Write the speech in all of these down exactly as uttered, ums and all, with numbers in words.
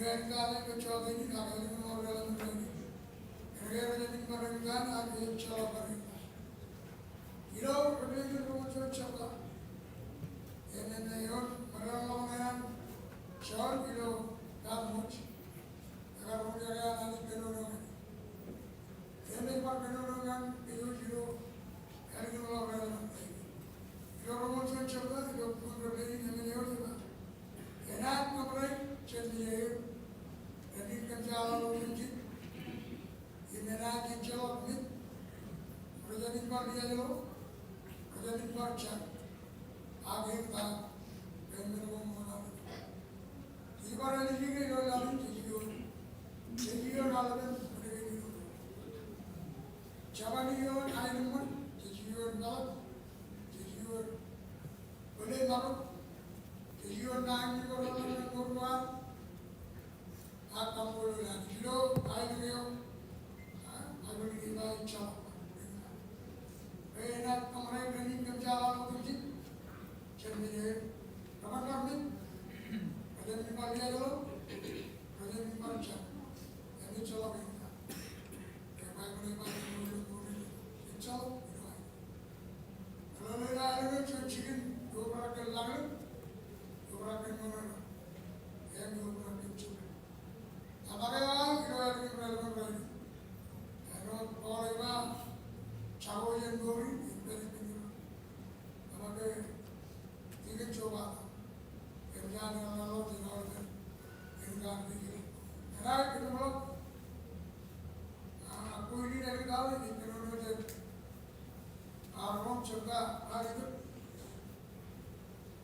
Ilo rej jab in bar eñtaan, ak ej jeḷọk bar eñtaan. Ilo Revelation roñoul juon jebta, eñin ej bar meḷeḷe ḷọk ñan Jon ilo Patmos, ekar roñjake an Anij kōnono ñan e. Im ej bar kōnono ñan kōj ilo ālikin ḷọk raelep. Ilo roñoul juon jebta ilo bok in Revelation, eñin ej ba, enaaj kōṃṃane jān mejeir, renaaj kōmjaaḷ ḷọk otemjej, im enaaj ejjeḷọk mej, rejjab in bar liaajḷọk, rejjab in bar jar, ak eñtaan, bwe men ko ṃool ḷọk. Ij bar ālije ilo laḷ in jej ioon, jej ioon aolepen, jabdewōt ioon aenōṃṃan, jej ioon meḷeḷe, jej ioon bōle marok, jej ioon nañinmej ko reḷap ñan mour ko ad, ak kaṃṃoolol Anij ilo aelōñ eo, a, Baibōḷ in ej ba ejjeḷọk. Bwe enaaj kōṃṃane renaaj kōmjaaḷ ḷọk otemjej jān mejeir, rej bar mej, rejjab in bar liaajḷọk, rejjab in bar jar, im ejjeḷọk eñtaan. Bwe Baibōḷ ej ba ejjeḷọk ilo aelōñ. Meḷeḷe ilo aelōñ eo juon jikin eobrak kōn lañlōñ, eobrak kōn ṃōṇōṇō, im eobrak kōn jibwe. Tōmak eo aō ilo ālikin raelep in rainin. Āinwōt Paul ej ba, jako jān mour in im pād ippān Irooj. Tōmak ke ikōn joba. Im jān eḷḷọk jān aolepen eñtaan kein. Enaaj kōmeḷeḷe. A, kōj in ālikin kaḷ in kōnono jān, a, Rom jebta ralitōk.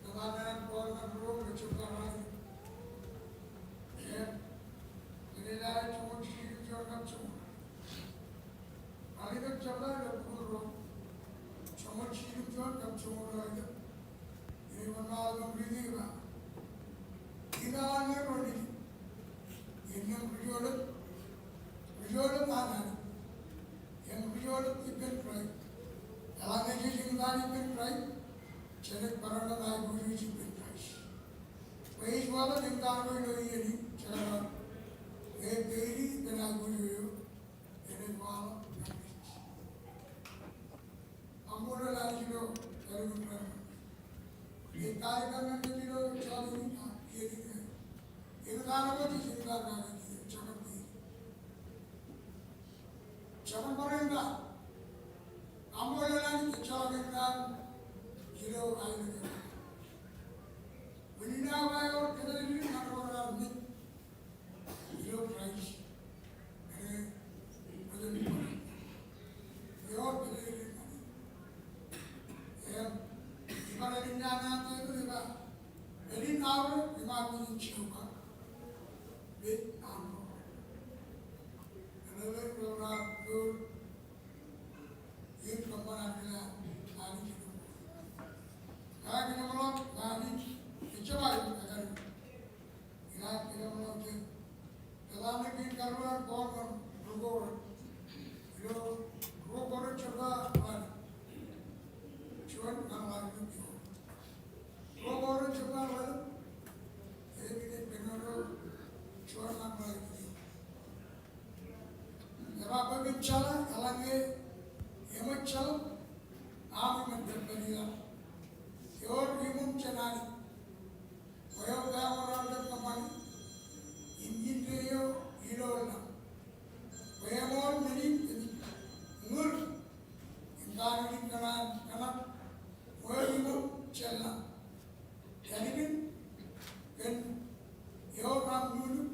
Kōtaan ñan Paul ñan Rom ilo jebta ralitōk. Im, enaaj joñoul jilu juon kab joñoul. Ralitōk jebta ilo bok in Rom. Joñoul jilu juon kab joñoul ralitōk. Im eban aolep im riiti ej ba, im eḷaññe ro nejin, innām ri-jolōt, ri-jolōt an Anij, im ri-jolōt ippān Kraist. Eḷaññe jej eñtaan ippān Kraist, jenaaj barāinwōt aikuj eo ej ippān Kraist. Bwe ij wōt eñtaan ko ilo iien in, jekar, bwe ej ippān aikuj eo, enaaj waḷọk ñan kōj. Kaṃṃoolol Anij ilo ālikin raelep. Ej kaalikkar ñan kōj ilo jota in, a, iien in. Eñtaan ko jej eñtaan kake kiiō, jekar bwe ej jekar bar eñtaan. Kaṃṃoolol Anij ejjeḷọk eñtaan ilo aelōñ eo. Wūnin aō ba ewōr kōjatdikdik ñan ro raar mej ilo Kraist. Ewōr kōjatdikdik ñan e. Im, ij bar ālikin naan an Devid ej ba, men in aorōk iṃaan men in Jeova, men in aorōk. Āinwōt ro raar mour im kōṃṃan aō kilen Anij. Ña kōmeḷeḷe ñan Anij, ejjab aō kilen Anij. Inaaj kōmeḷeḷe, kōtaan kein karuo an Paul ñan ri-Korint. Ilo ri-Korint jebta ḷalem. Juon ñan ḷalem. Ri-Korint jebta ḷalem. Ej kōnono juon ñan ḷalem. Ej ba bwe kōn jeḷā eḷaññe eṃōj jeḷā, aṃ iṃōn kōppān ilaḷ. Ewōr iṃōṃ jān Anij. Bwe eo baaṃ ro raar kōṃṃani, im indeeo ilo laṃ. Bwe eṃool men in kōmij ñūr, im kanooj in kōṇaan kōṇak, bwe eo iṃōṃ jān laṃ. Ālikin kōn eo aṃ nuknuk,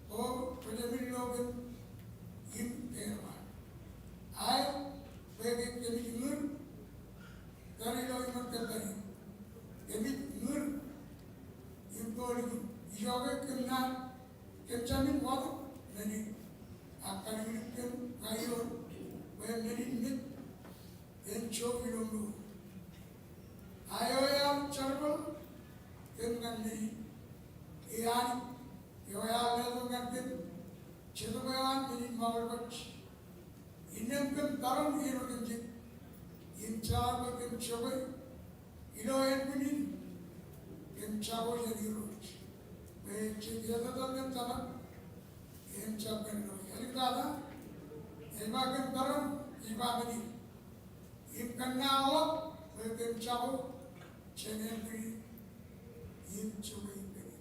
O ri-Jemān ilo kōm im erbal. Aer, bwe ke kōmij ñūr, pād ilo iṃōn kōppān in. Kōmij ñūr im bōk ijin. Ijoke kōm naaj, kōm jāmin watōk men in. Ak kalikkik kōm ña ioon, bwe men in mej en jok ilo mour. A eo ear jerbal kōm ñan men in, e Anij, eo ear letok ñan kōm Jetōb eo an men in ṃakūtkūt. Innām kōm peran iien otemjej, im jeḷā bwe kōm jokwe ilo ānbwinnin, kōm jako jān Irooj, Ej jab etal kōn Tōmak im jab kōn Ri. Āliktata, ej ba kōn peran, ej ba kōn, im kōnnaanḷọk bwe kōn jako jān ānbwinnin im jokwe ippān Irooj.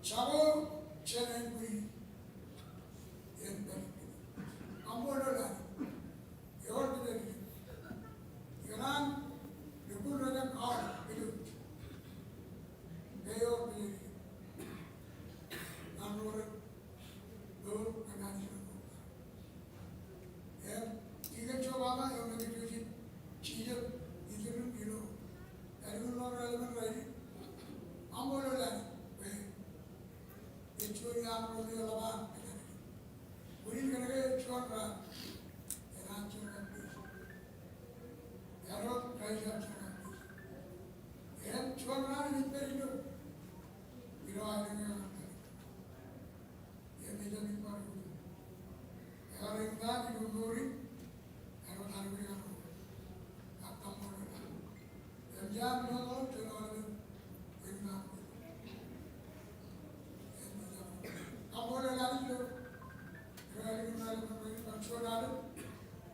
Jako jān ānbwinnin im pād ippān Irooj. Kaṃṃoolol Anij. Ewōr kōjatdikdik. Ikōṇaan lukkuun rej jab aolep kōj. Ewōr kōjatdikdik. Ñan ro rej bōk kōn Anij ilo ṃokta. Im ikōn jebata eo ej jijet iturin ilo ālikin ḷoor raelepin rainin. Kaṃṃoolol Anij bwe ej juon iaan ro me eḷap an kōjatdikdik. Bwe in kōnke ej juon raan enaaj jerkakpeje. Āinwōt Kraist enaaj jerkakpeje. Im juon raan enaaj pād ilo, ilo aelōñ eo an Anij. Im ejjab in bar ilo, ekarin ta ilo mour in, āinwōt aelōñ eo an Anij. Ak kaṃṃoolol Anij. Im jab ṃool ḷọk jān aolep in, in ṃaan. Im ejjab kaṃṃoolol Anij ilo, ilo aelōñ in, aelōñ in, ilo juon aelōñ.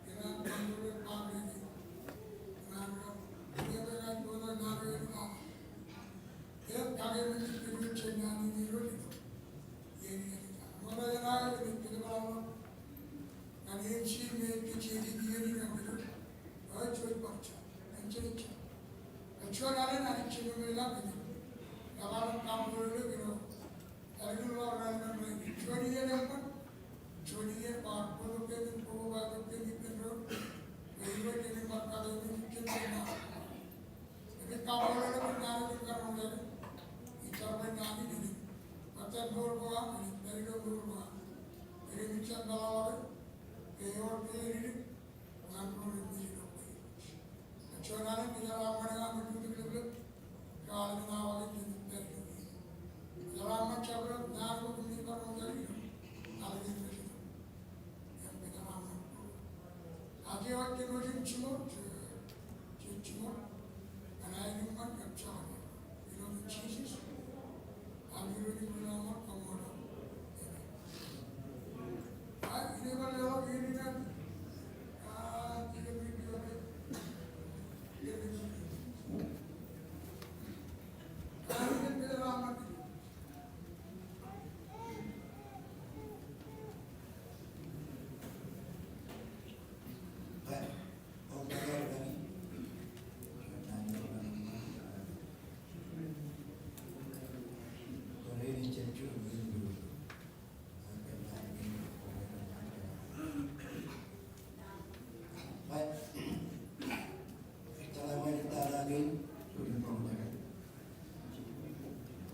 Ikōṇaan kaṃṃoolol Anij. Ikōṇaan kaṃ, ikōṇaan kaṃ, ikōṇaan kaṃ. Im kake men ej kōjro jān naan in Irooj ilo iien in āliktata. Ṃokta jān aō ej kōjro ḷọk ñan MC me ej kōjro iien in āliktata. Eo ej juon bar jab, āindein jab. Ej juon alen Anij ej kōmeḷeḷe kōj. Ekar kaṃṃoolol eok ilo ālikin ḷoor raelepin rainin. Juon iien eṃṃan, juon iien kwaar bōktok kōm im bōktok kōm ippān Irooj. Bwe Irooj en bar kake men ijin jān naan. Im ij kaṃṃoolol eok kōn naan eo ej kar roñjake. Ij jar bwe naan in en ej ṃōttan mour ko aṃ, en ej pād ilo mour ko aṃ. Im ij jar meḷọkḷọk bwe ewōr kōjatdikdik ñan ro rej mejeḷ bwe Irooj. Ej juon alen kōjeraaṃṃan eok aṃ ilo dik lōblōb, ilo aolep awa in jān pād ilo iien. Kōjeraaṃṃan jabdewōt naan ko kōm naaj bar roñjake ilo aolep in mejeḷ. Im kōjeraaṃṃan. Ak eo ej kōnooj in jiṃor, je, je jiṃor, kōn aenōṃṃan kab jekdọọn. Ilo etan Jisōs.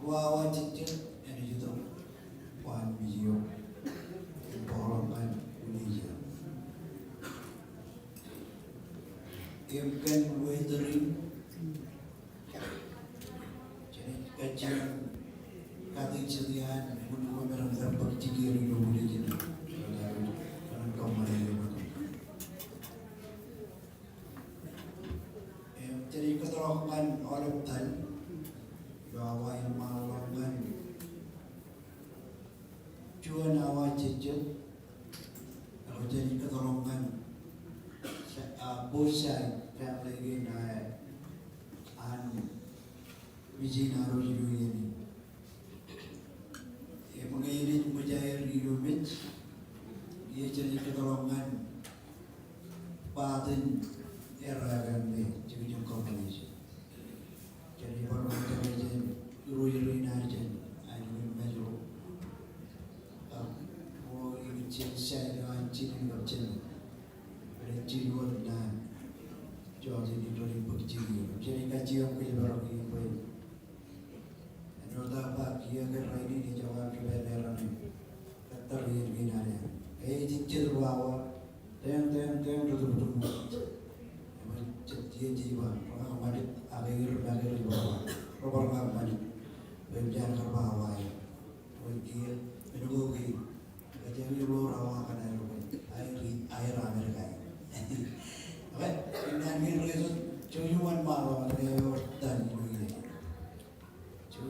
Ruo awa jejjet enaaj itok, waan mej eo im bōkḷọk ñan unin eo. Im kōn wōt eo in, jenaaj kajjioñ kate jet iaan wūn ko me ren bōk jikier ilo wūn eo jenaaj kōṃṃane eo. Im jenaaj kōtḷọk ñan aolep tal ilo awa in ṃaanḷọk ñan juon awa jejjet. Ak jenaaj kōtḷọk ñan, ah, both side family kein, ah, an Mej in ad ilo iien in. Im ñe enaaj ṃōj aer ilo mej, ijenaaj kōtḷọk ñan part in errā eo me jekjek compensation. Jenaaj bar ṃōj aer jān irooj rein ad jān, an ilo mej ro. Ak ro ikijjien side eo an jinen kab jān. Ren jilu wōt naan. Jọteen in ren bōk jilu. Jenaaj kajjioñ kōjparok iien bwe āinwōt aō ba kiiō ke rainin ejjab aō kipān eran in. Kōttar iien kein ad. Ej jet ruo awa. Teiṃ, teiṃ, teiṃ, teiṃ, teiṃ. Im jet iien jej ba, bar ña ṃanit, ak er make rej ba, bar ña ṃanit. Bwe jen kar ba awa eo. Bwe kiiō, men ko ke Kōjatdikdik ḷọk awa kaṇe ro, aer, aer Amerika. Okay, naan kein rej jouj im wōnṃaanḷọk ñan eo etan ilo iien. Jouj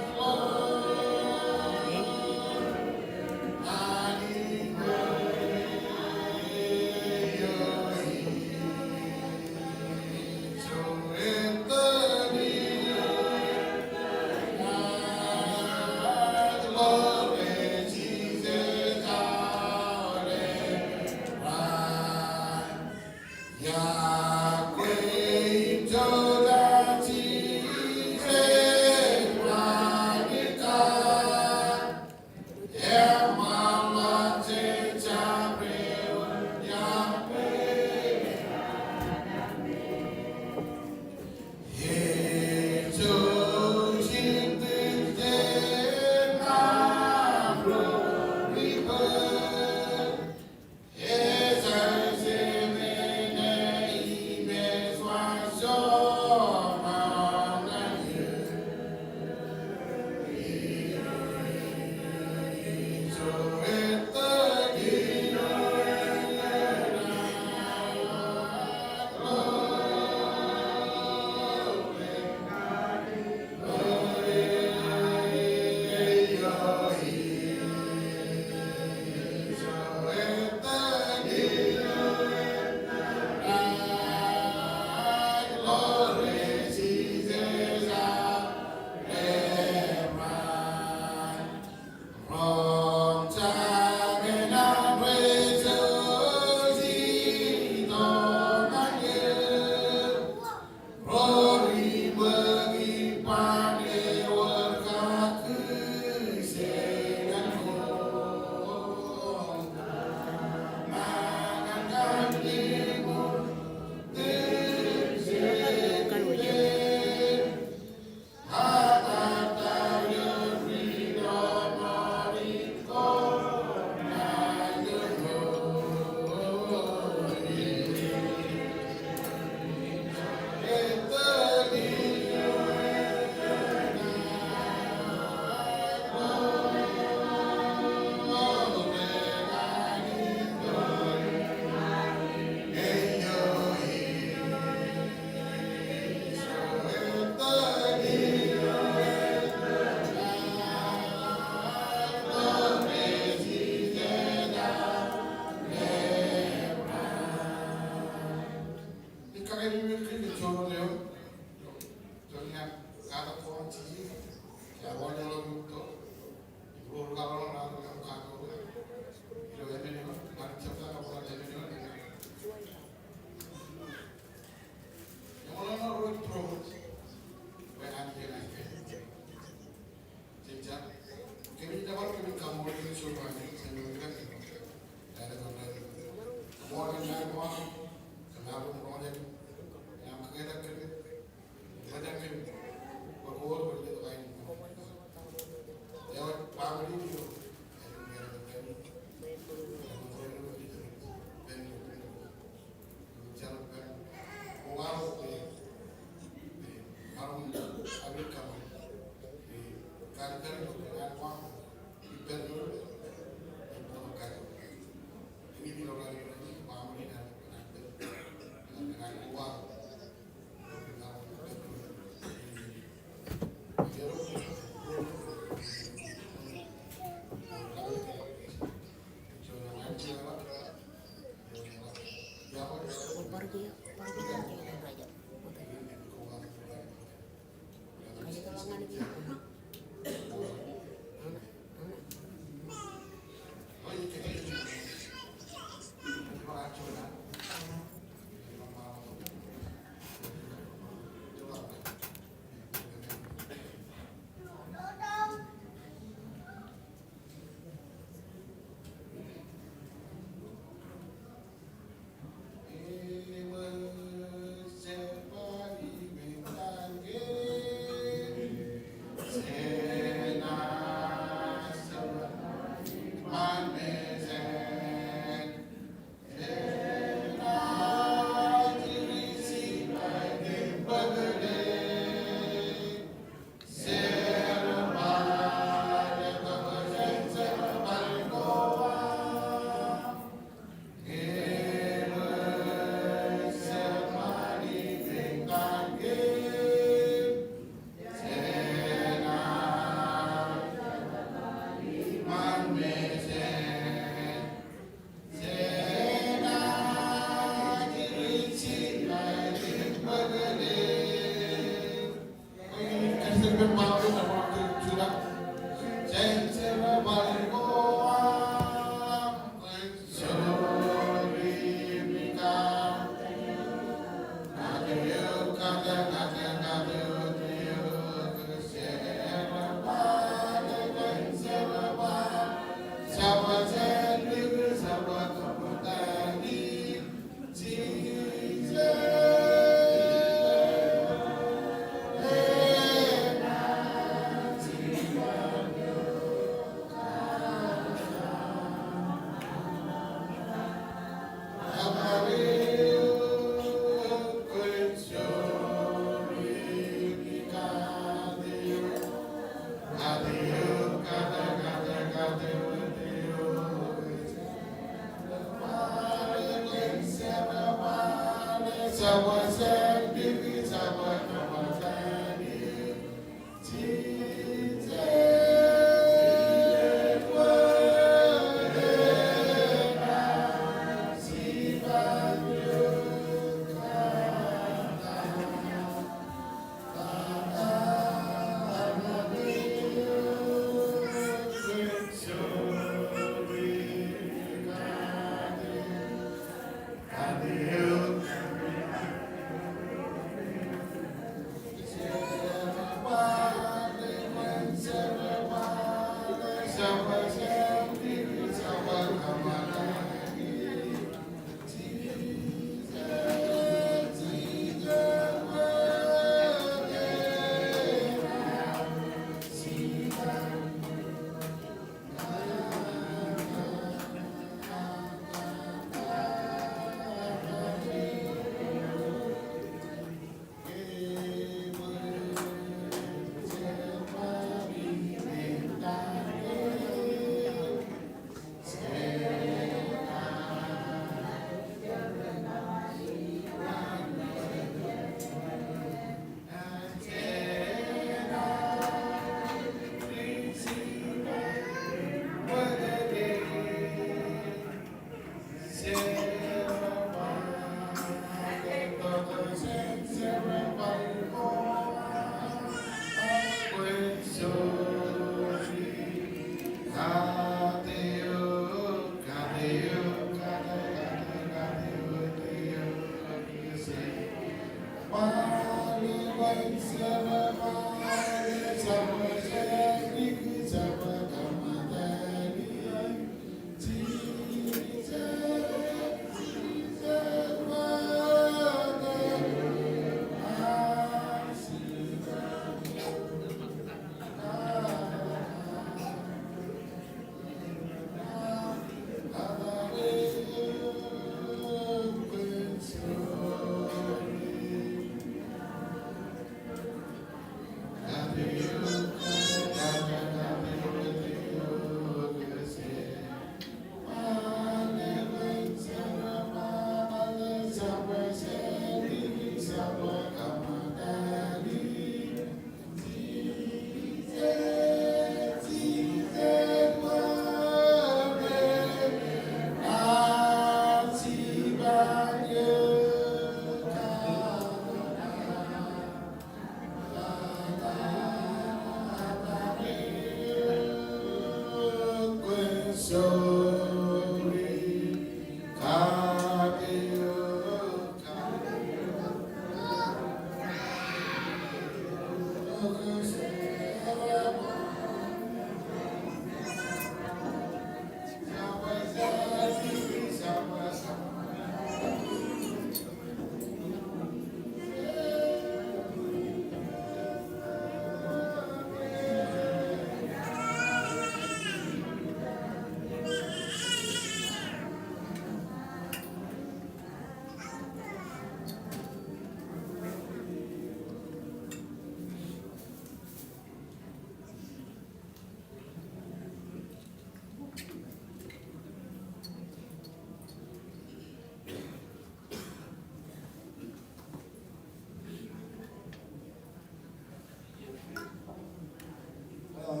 Ḷọk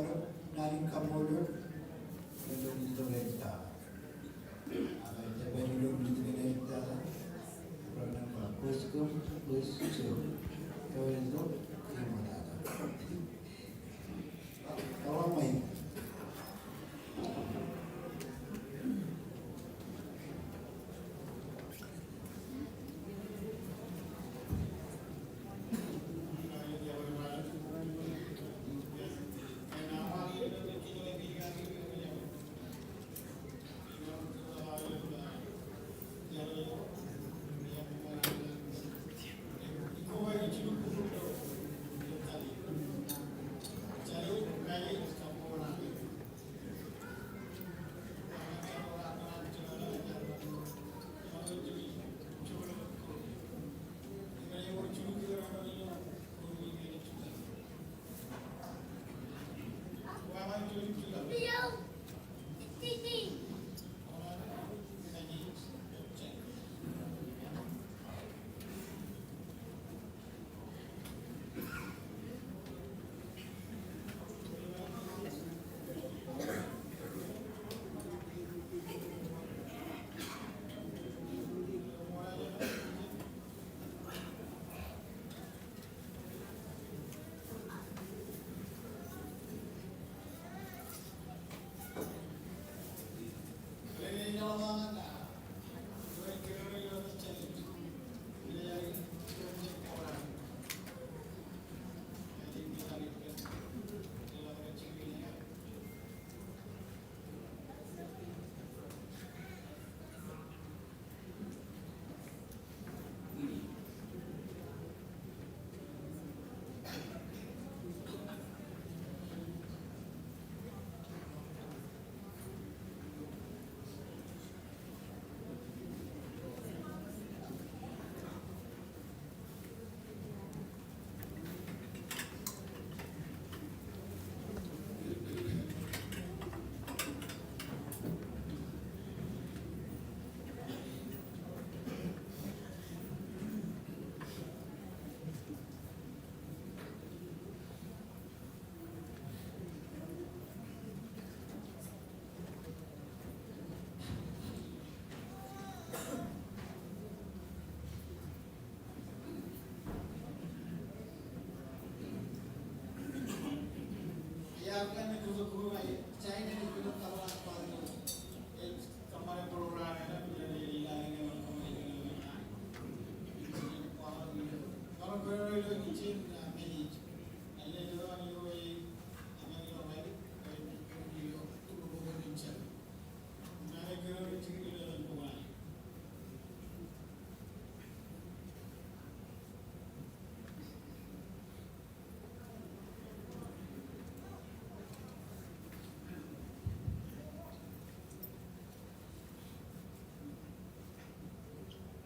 naan in kaṃṃoolol ilo ḷọk eo ej tata. Ak ij jab ilo ḷọk eo ej tata. Bar nōṃba, verse kōm, verse two. Eo ej ḷọk, ej ṃoktata.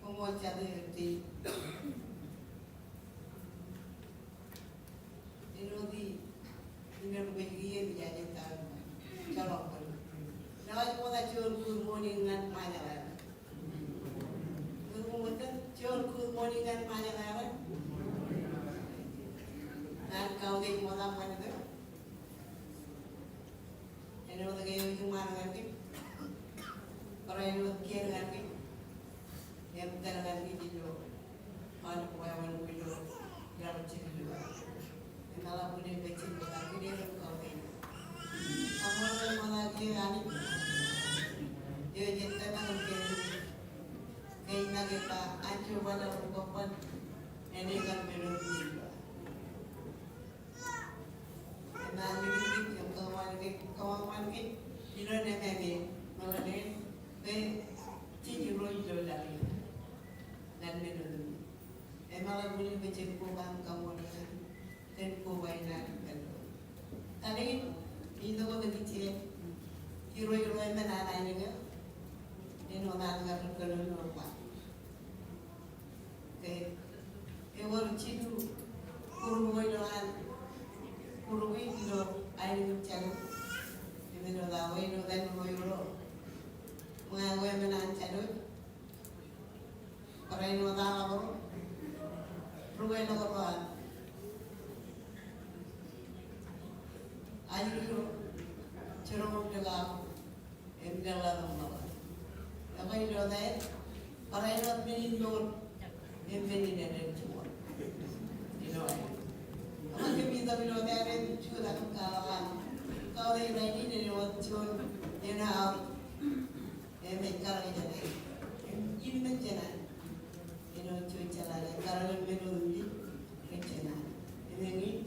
Koṃṃool jatū eo Dave. Āinwōt in ej bwe kiiō ij aje ta, jọḷọk bōd. Ij ṃokta juon good morning ñan Ṃajeḷ. Juon good morning ñan Ṃajeḷ. Ñan kautiej ṃokta ṃanit eo. Āinwōt ke eo eṃṃan ñan kōj, barāinwōt kien ñan kōj, im tōl ñan kōj ilo aolep wāween ko ilo ilo jiljilimjuon. Im eḷap unin bwe jen ṃokta kiiō im kautiej. Kaṃṃoolol ṃokta kiiō Anij. Eo ej tōmak im kōn ke ij make ba anjọ bar lọk bwe kwōn āne kar men otemjej. Im ālikin kōj im kōṃṃan kōj, kōṃṃan kōj ilo emāmej, meḷeḷe, bwe jej irooj ilo laḷ in ñan men otemjej. Im eḷap unin bwe jen koba im kaṃṃoolol Anij, jen koba in Anij kōn. Kaḷeeṇ, itok wōt kōj, irooj ro emān an Anij eo, āinwōt an kar kōnono bar. Ke ewōr jilu group ko ilo an group in ilo aelōñ in Jālwōj. Im āinwōt aō, āinwōt an ro ro. Ṃōñā ko emān an Jālwōj. Barāinwōt aḷap ro. Ruwelōk ro an. Ajri ro. Jeroñ im Likao. Im lōḷḷap ṃōk. Ekwe ilo etaer, barāinwōt men in mour im men in etan juon. Ilo aer. Ekwe kōm itok ilo etaer im jutak im kwaḷọk an Aolep rainin āinwōt juon, āinwōt aolep. Im ej kar jān an. Im ij men jān an. Āinwōt juon jeḷā ej kar jān men otemjej. Ej jān an. Im eñin,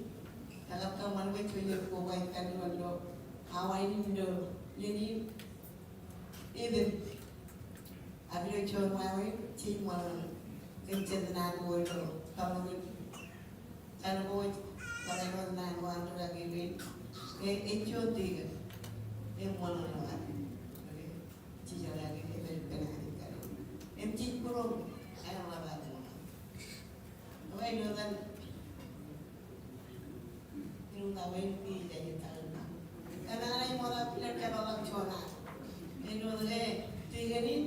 ekar kōṃṃan bwe juon eo koba ej kar ilo awa in ilo iien in. Epen. Ak ilo juon wāween, jej ṃōṇōṇō kōn jet naan ko ilo kaṃṃoolol. Kar ko ej, kar ilo naan ko an ri-kaki rein. E, ej juon tikōn. Im ṃōṇōṇō an. Okay. Jej jeḷā ke epen, epen an kar. Im jej būroṃ. Āinwōt an. Okay, ilo etan. Ilo etan, ilo etan. Kōn an ej ṃokta ippān kōpeḷḷọk juon an. Āinwōt ke tikōn in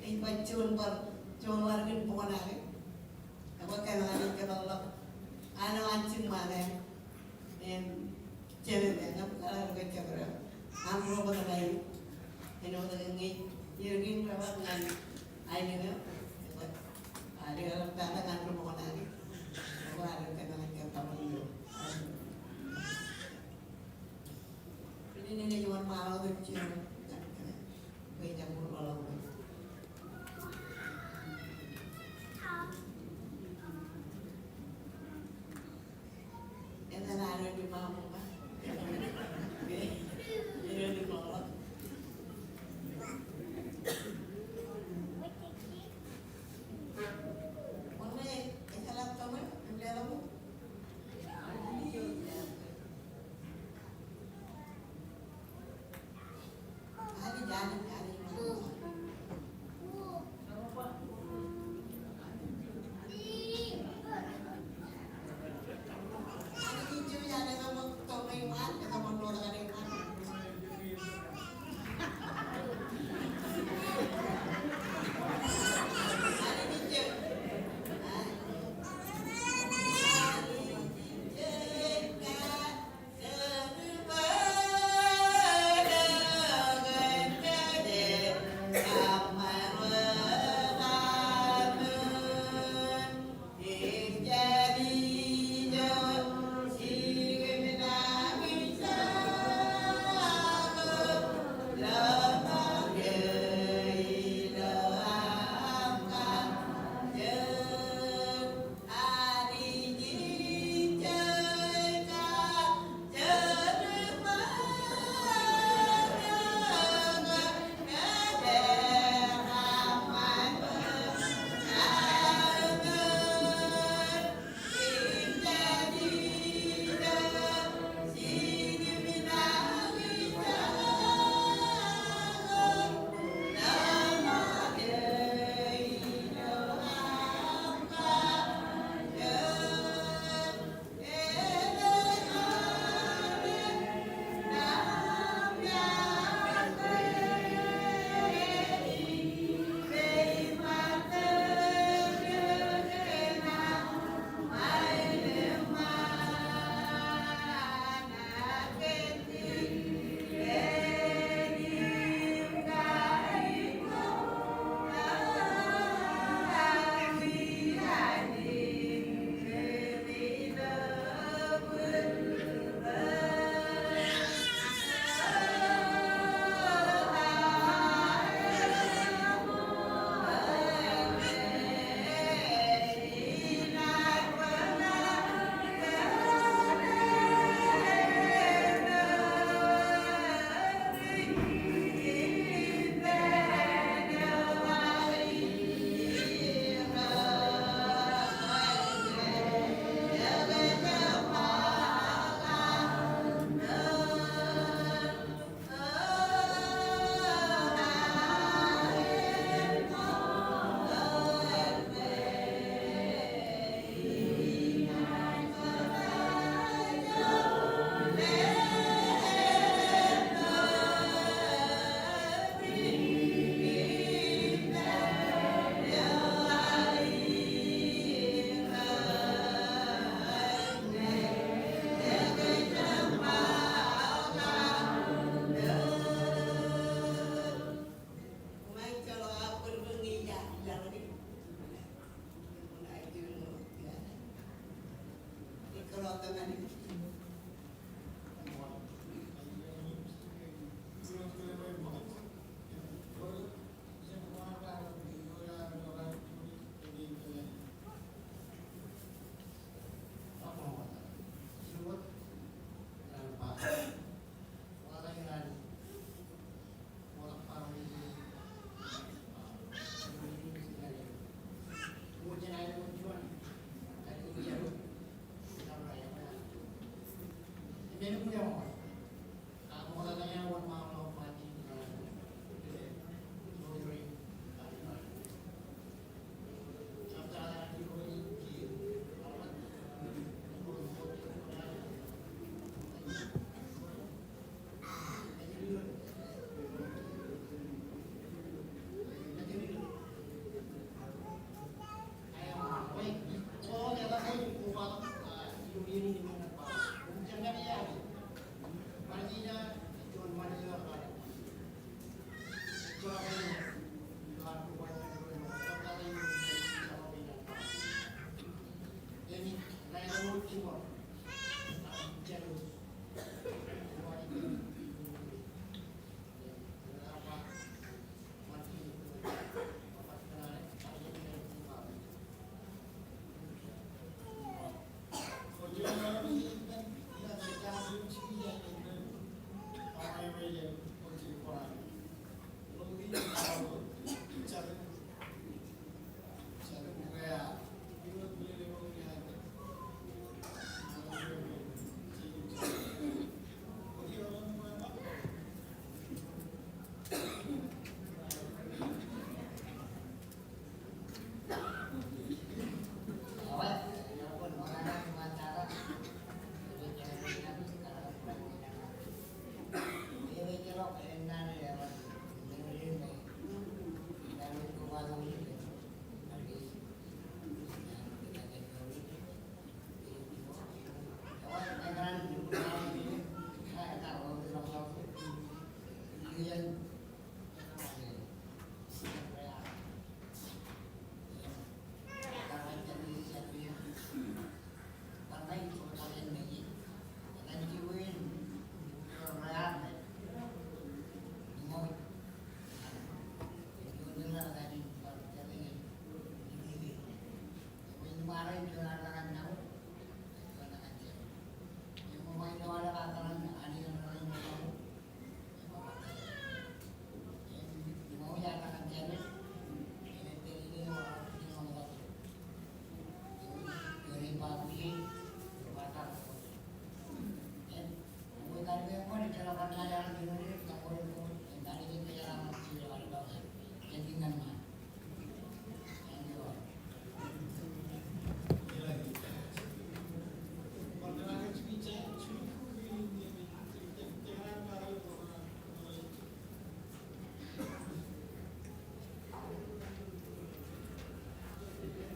ej ba juon bar, juon bar kōn bok naan in. Ak kōn an ej kōpeḷḷọk an eo an jiṃṃa ṇe. Im Jemem eñin, kōn an rej kōjjab ro. Am ro bōtaab aini. Āinwōt ke ñe ier kein rej ba ñan aelōñ eo. Ej ba, a, rej kar ba ñan ri-bok naan in. Ej ba rej kar ñan kōn tabōn ro. Āinwōt ke ej wōnṃaanḷọk ilo juon. Bwe ejjab ṃool ḷọk.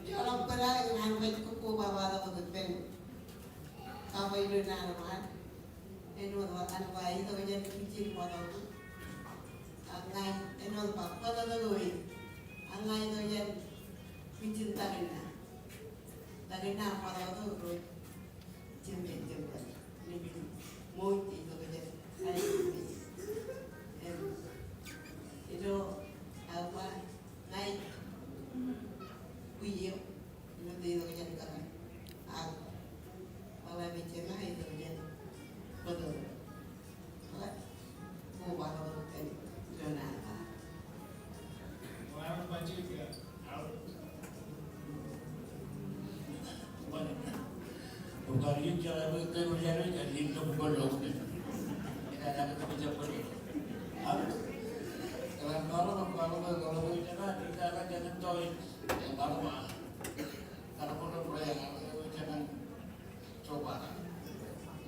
Joḷọk bōla ñan baj kōj koba wātok wōt ippān kab ilo naan eo an. Āinwōt an ba itok jān kwijin bōtōktōk. Ak ña āinwōt ba bōtōktōk eo ej. Ak ña itok jān kwijin takinna. Takinna bōtōktōk ro. Jemem, jemem. Ṃool itok jān. Ilo awa ña ij bwi eo. Ilo itok jān kaṃṃool. Ak ṃool eo ej jān itok jān bōtōktōk.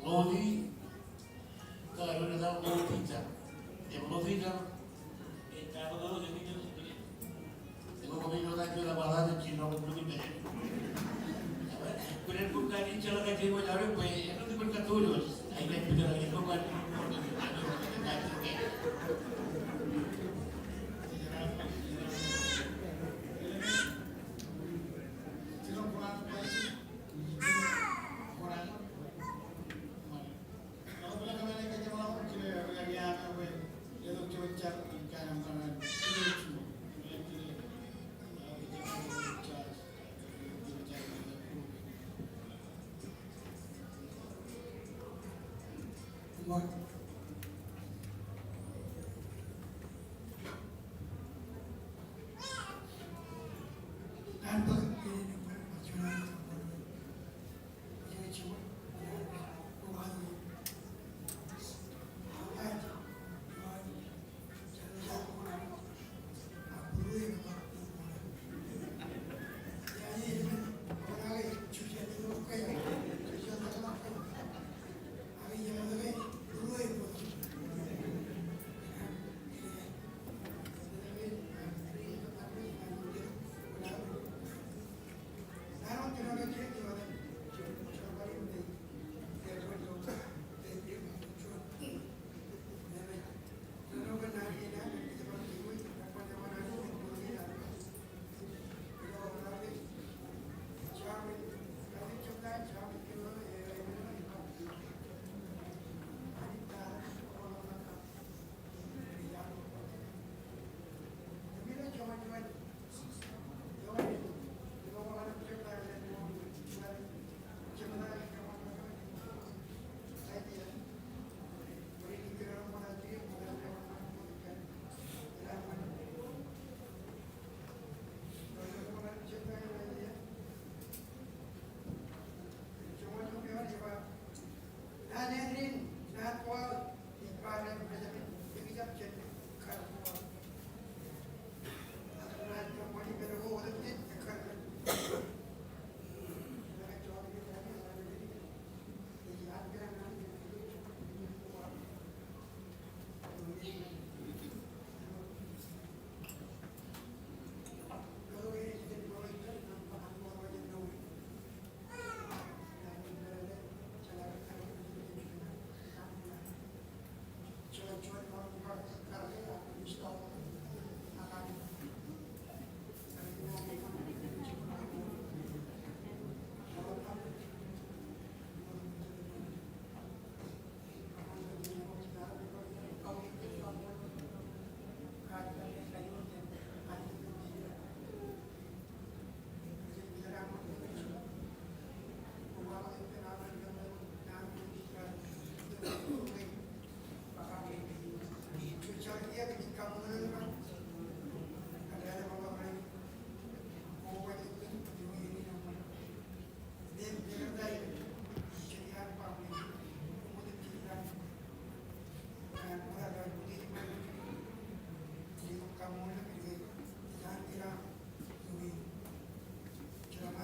Loti, kōn ilo etan Loti jar. Im Loti jar.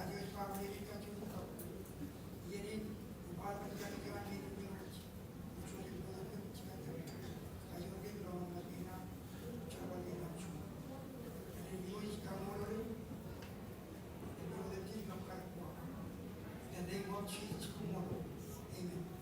In the name of Jesus, amen.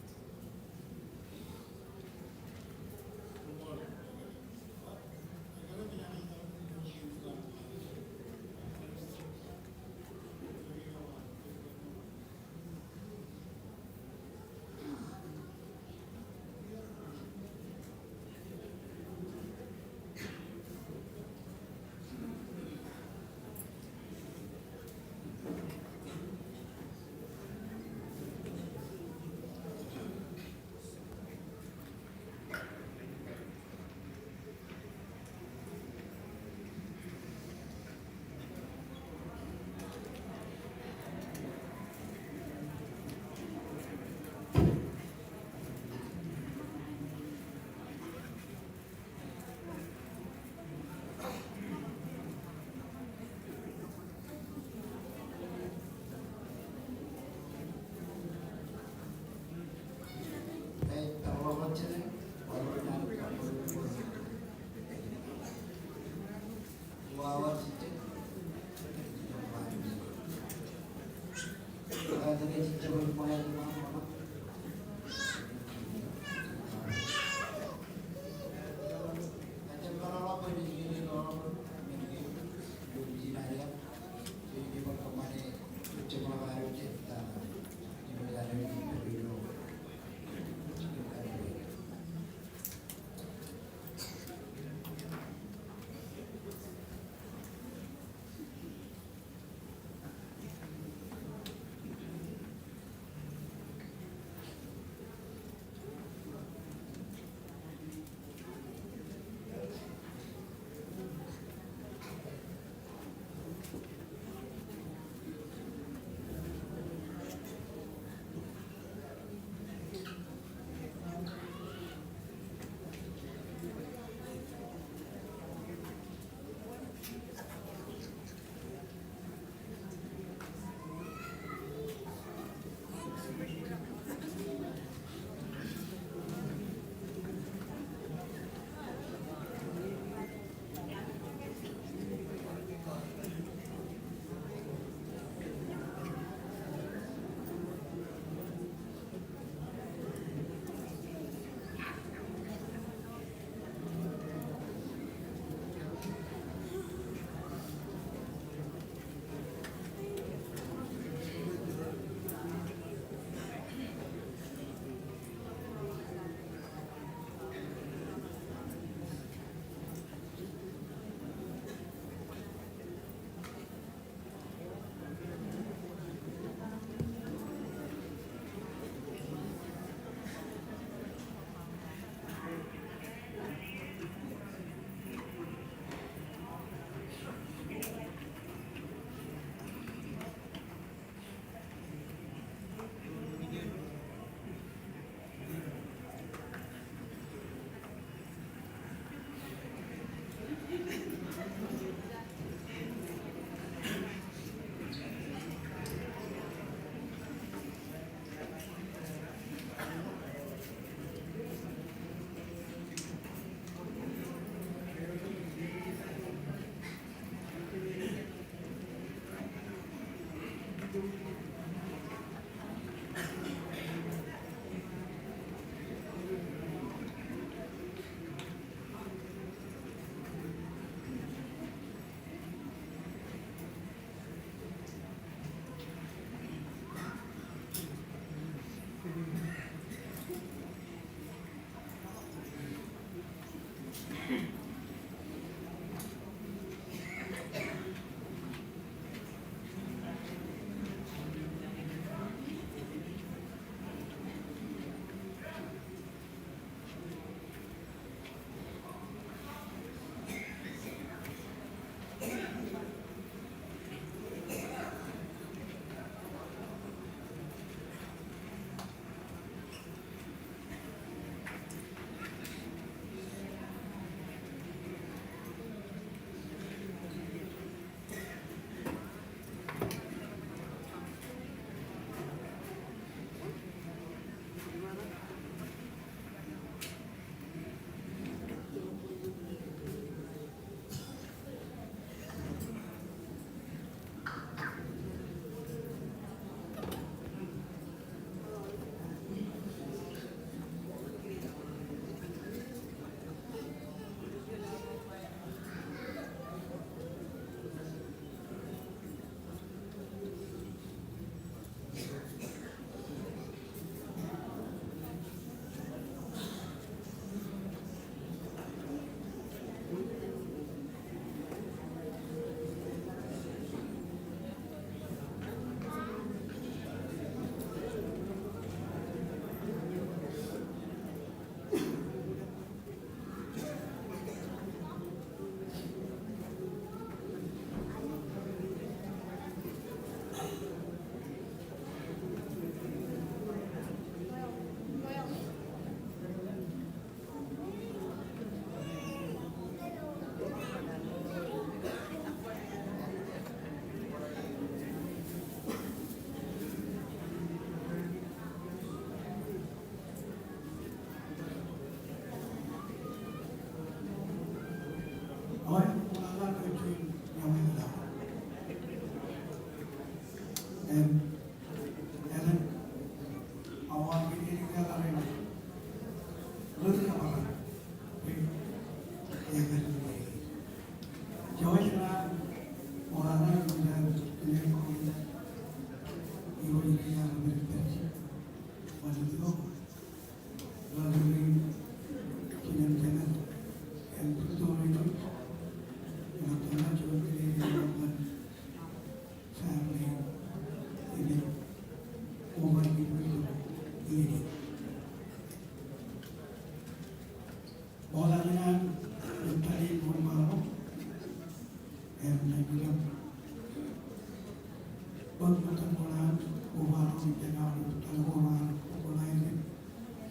Koba ro ippān aolep taḷ ko raar bōk aer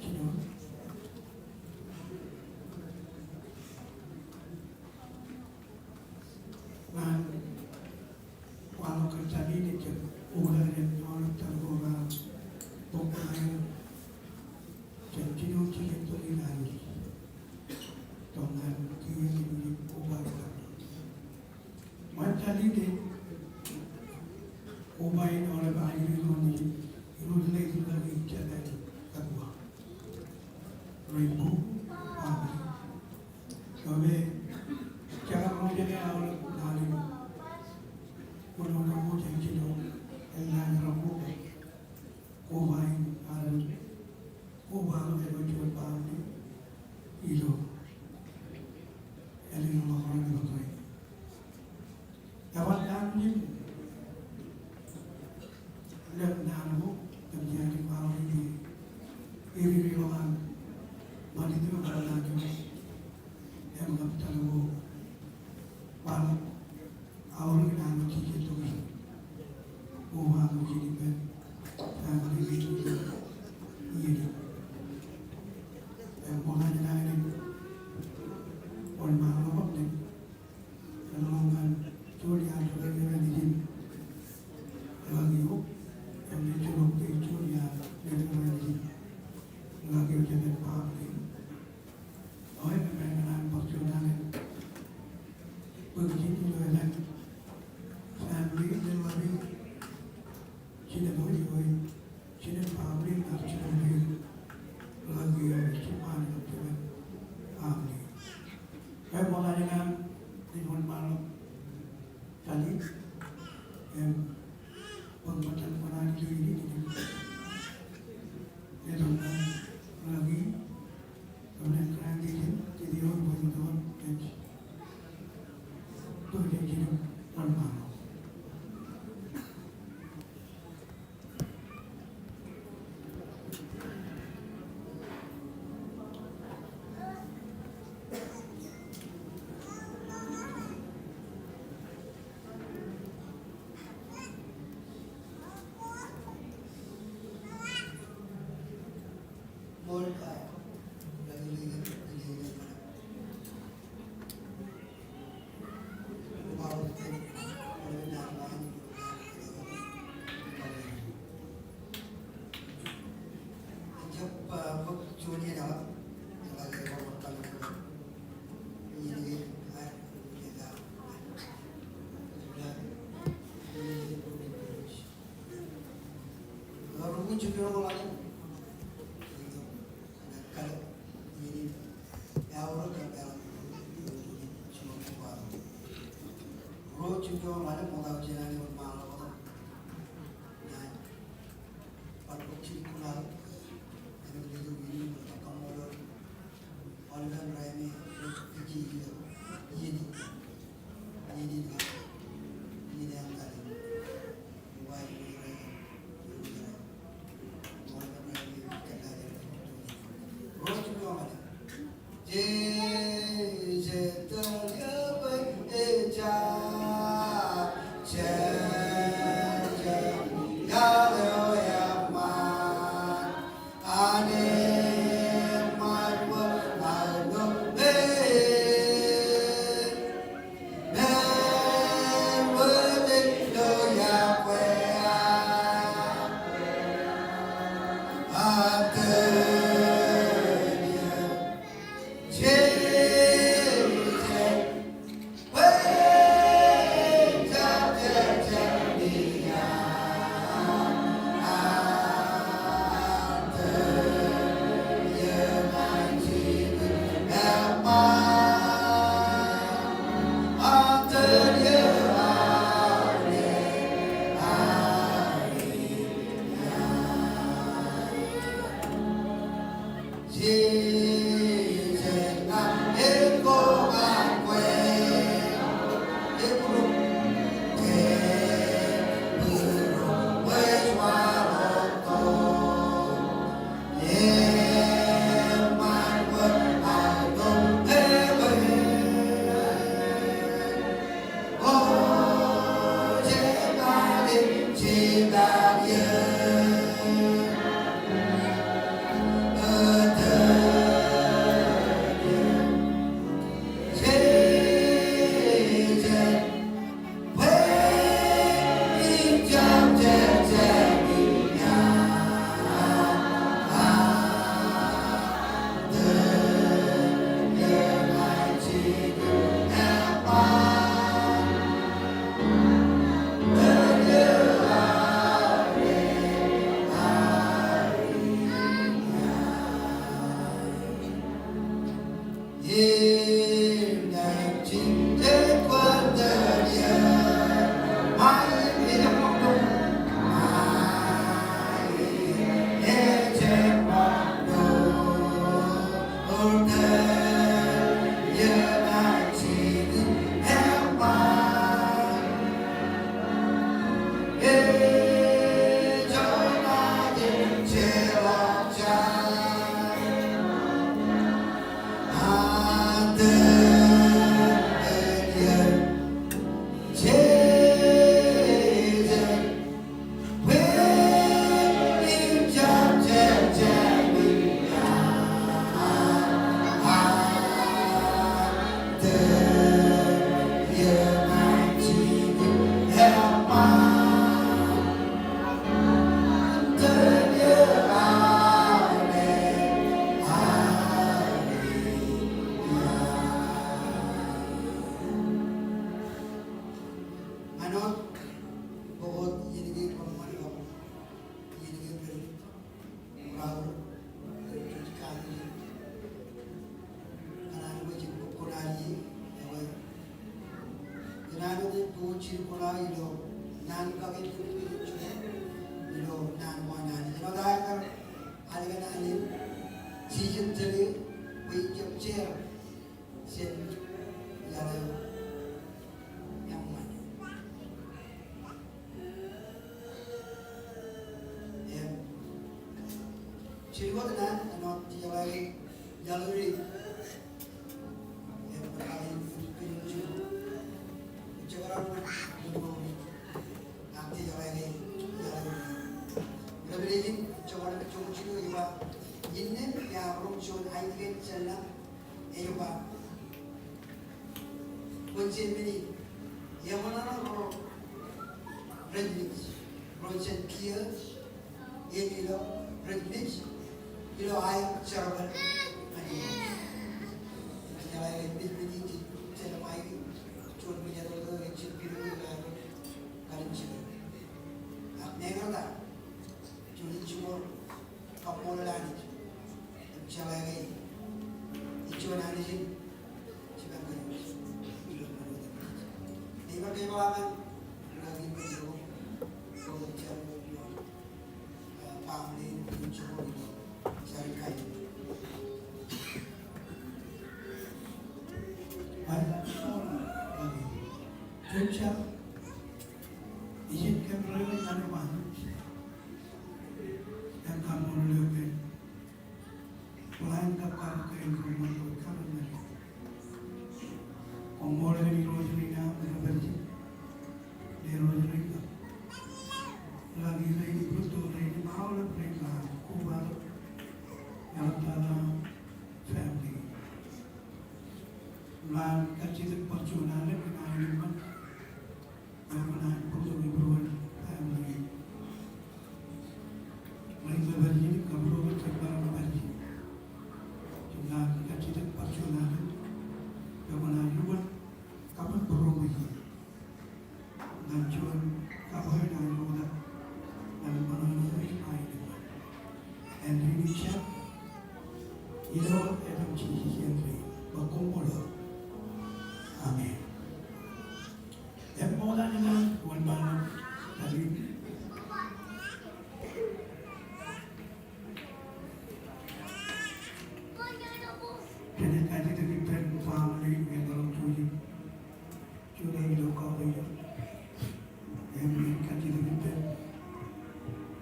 jino. Ñan waḷọk kōn taḷ in ejjab ukōt jān aolep taḷ ko raar bōk aer jān jino jijet tok in an. Tok ñan kiiō in koba ro. Ṃōn taḷ in, koba in aolep aer ilo ṃōn in, ilo ḷeḷḷọk in jān aer kōtwa. Rainbow Family. Eo me, jekar ro jeṇe aolep ḷalem. Kōnono ko jān jino, eḷḷā ro ko. Koba in, aolep. Koba eo ej juon family ilo ālikin ḷọk ro ilo ṃōttan. Eban naan in lōñ naan ko, im ij bar ṃōk in, ij ri ri ḷọk an, ṃanit eo eban naan in, im kab taḷ ko, bar ṃōk. Aolep in an jijet tok in. Koba ro ijin ippān family in iien in. Im ṃokta jān aer in wōnṃaanḷọk ḷọk ṇe. Eḷap ñan juon iaan ri-kaki rein ijin. Ḷak eo. Im ej juon, ej juon iaan ri-kaki rein ijin. Ḷak eo jān family. Eo, im eṃṃan an bar juon alen bōk ijin ilo etan family in eḷap e jinen eo, eo jinen family in bar juon alen ḷak eo ej ṃaan ilo etan family. Eo, ṃokta jān an ij wōnṃaanḷọk taḷ in, im bwe ṃōttan ṃōṇōṇō in, in, in, in, ej wōnṃaanḷọk ḷak in, im ej wōnṃaanḷọk ḷak in, Jilkinḷọk ilo naan kake, ilo naan ko an Anij. Āinwōt aō kar alikan alen, jijet tōl eō bwe ij jab share jān iaḷ eo eṃṃan. Im jilkinḷọk naan āinwōt jeḷā ke iaḷ eo ej Revelation, ej ba, innām ear roñ juon ainikien jān lañ ej ba, kwōn jemān eṃṃan ro rej mej, ro jen kiiō im ilo rej mej ilo aer jerbal ñan Irooj. Im jeḷā ke ej mej men in jej jelṃae, juon mejatoto ej jab pidodo ilo aer kalimjek. Ak meñe ej ta, juon in jibwe kaṃṃoolol Anij im jeḷā ke ej juon Anij in jibwe kōn ilo ṃanit eo. Ij ba ke ej ba amen. Ilo ṃanit eo. Koṃṃool kōn Irooj rein aṃ rej pād ijin, Irooj rein kab ḷak eo rein im rūtto rein im aolep rein ḷọk kobatok ñan ḷọk ḷọk family. Im kajjitōk bar juon alen kōn aenōṃṃan eo kōn aenōṃṃan eo kōn aenōṃṃan eo kōn family. Ḷak eo rej pād ijin kab ḷak eo rej pād ijin. Im kajjitōk bar juon alen eo kōn aenōṃṃan kab bar juon alen. Ñan juon kab eo ej ḷak ñan ṃōṇōṇō eo ej aenōṃṃan. Āindein ij jab ilo etan Jisōs āindein ba koṃṃool. Amen. Im ṃokta ilo wōnṃaanḷọk tōre in. Kōmij kajjitōk ippān family in ñan ḷọk juon in. Juon ilo kọọte eo. Im kajjitōk ippān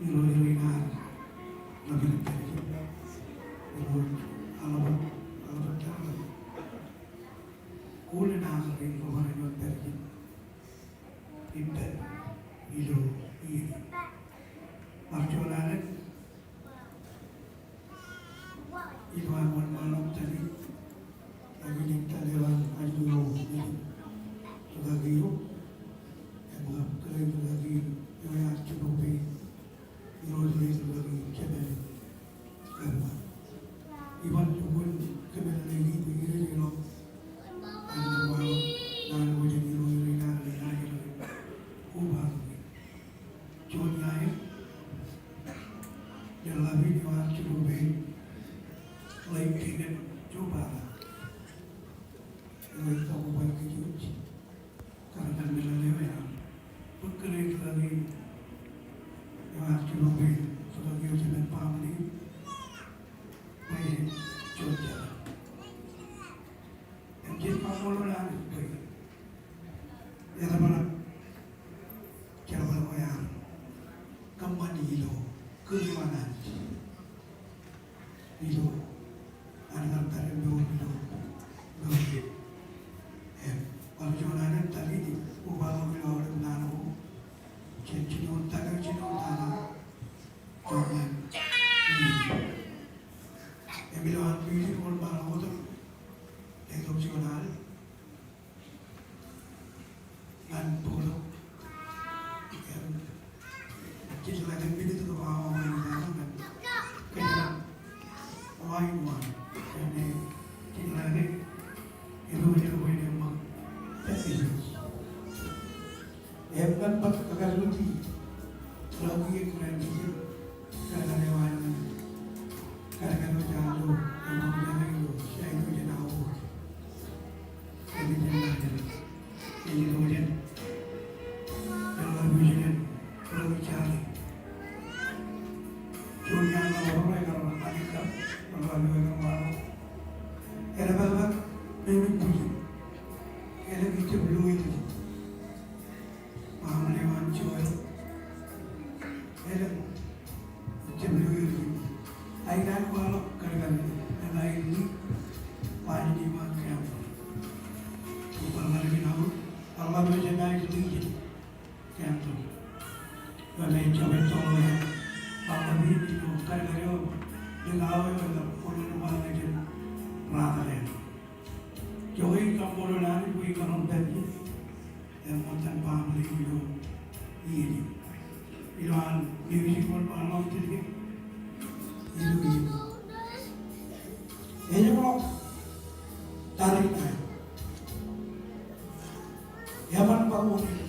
Irooj rein aer ḷak ilo pād ijin. Irooj aḷap, aḷap ilo pād ijin. Kōn aer ḷak ilo pād ijin. Ippān ilo iien in. Bar juon alen ilo an wōnṃaanḷọk tōre in. Ak ilo tōre eo an ajri eo, ilo rūkaki eo, im kab kōrā in rūkaki eo ear jibwe pein. Ilo rūkaki eo jemān. Kōrā in. Iban jibwe kōmālele in bwe ij ilo an wōnṃaanḷọk naan ko jān Irooj rein aer ḷak ilo kobatok in. Juon iaan, ḷak eo ear jibwe pein, ḷak eo ej kobatok. Eo ej kobatok kōj, kōrā in kōmālele eo ear. Bōk kōrā in rūkaki eo ear jibwe pein, rūkaki eo jemān family in. Bwe jen jar. Im jen kaṃṃoolol Anij bwe eḷap ḷọk jerbal ko ear kōṃṃan ilo kūr eo an Anij. Ilo an kar pād im mour ilo mour. Im bar juon alen tōre in, kobatok ilo aolep naan ko. Jen jino tōre, jino tōre. Im ilo an music eo bar ḷọk wōt, letok juon alen ñan bōktok. Im jej ḷak minit ko awa ñan ñan kōj ḷak wāween wāween. Im jej ḷak ilo eo ej ṃōk baptism. Im ñan bōktok kōj ḷọk ilo ḷọk ilo kōrā in ijin. Kōrā in eo an, kōrā in eo an ilo, ilo, ilo, ilo, ilo, ilo, ilo, ilo, ilo, Juon iaan ḷọk ro ekar alikkar, ḷọk ro ekar waḷọk. Eḷap eḷap, eḷap ejjab lo ilo Baaṃle eo an Joel. Eḷap ejjab lo ilo. Aelōñ waḷọk kōḷmānḷọkjeṇ, eḷap ilo Baaṃle eo an Kemper. Ubar ḷalem in aō, ḷalem eo jemaaj ilo iien. Kemper. Eo me ejjab ettoḷọk, ḷalem in ilo kōḷmānḷọkjeṇ, ilo aō eo eḷap ilo ḷalem eo an Kemper. Ijoke ij kaṃṃoolol Anij bwe imaroñ pād ie. Im ṃōttan baaṃle eo ilo iien in. Ilo an music eo an baaṃle eo an ilo iien in. Ejjeḷọk tariṇae. Eban bar wōr eo.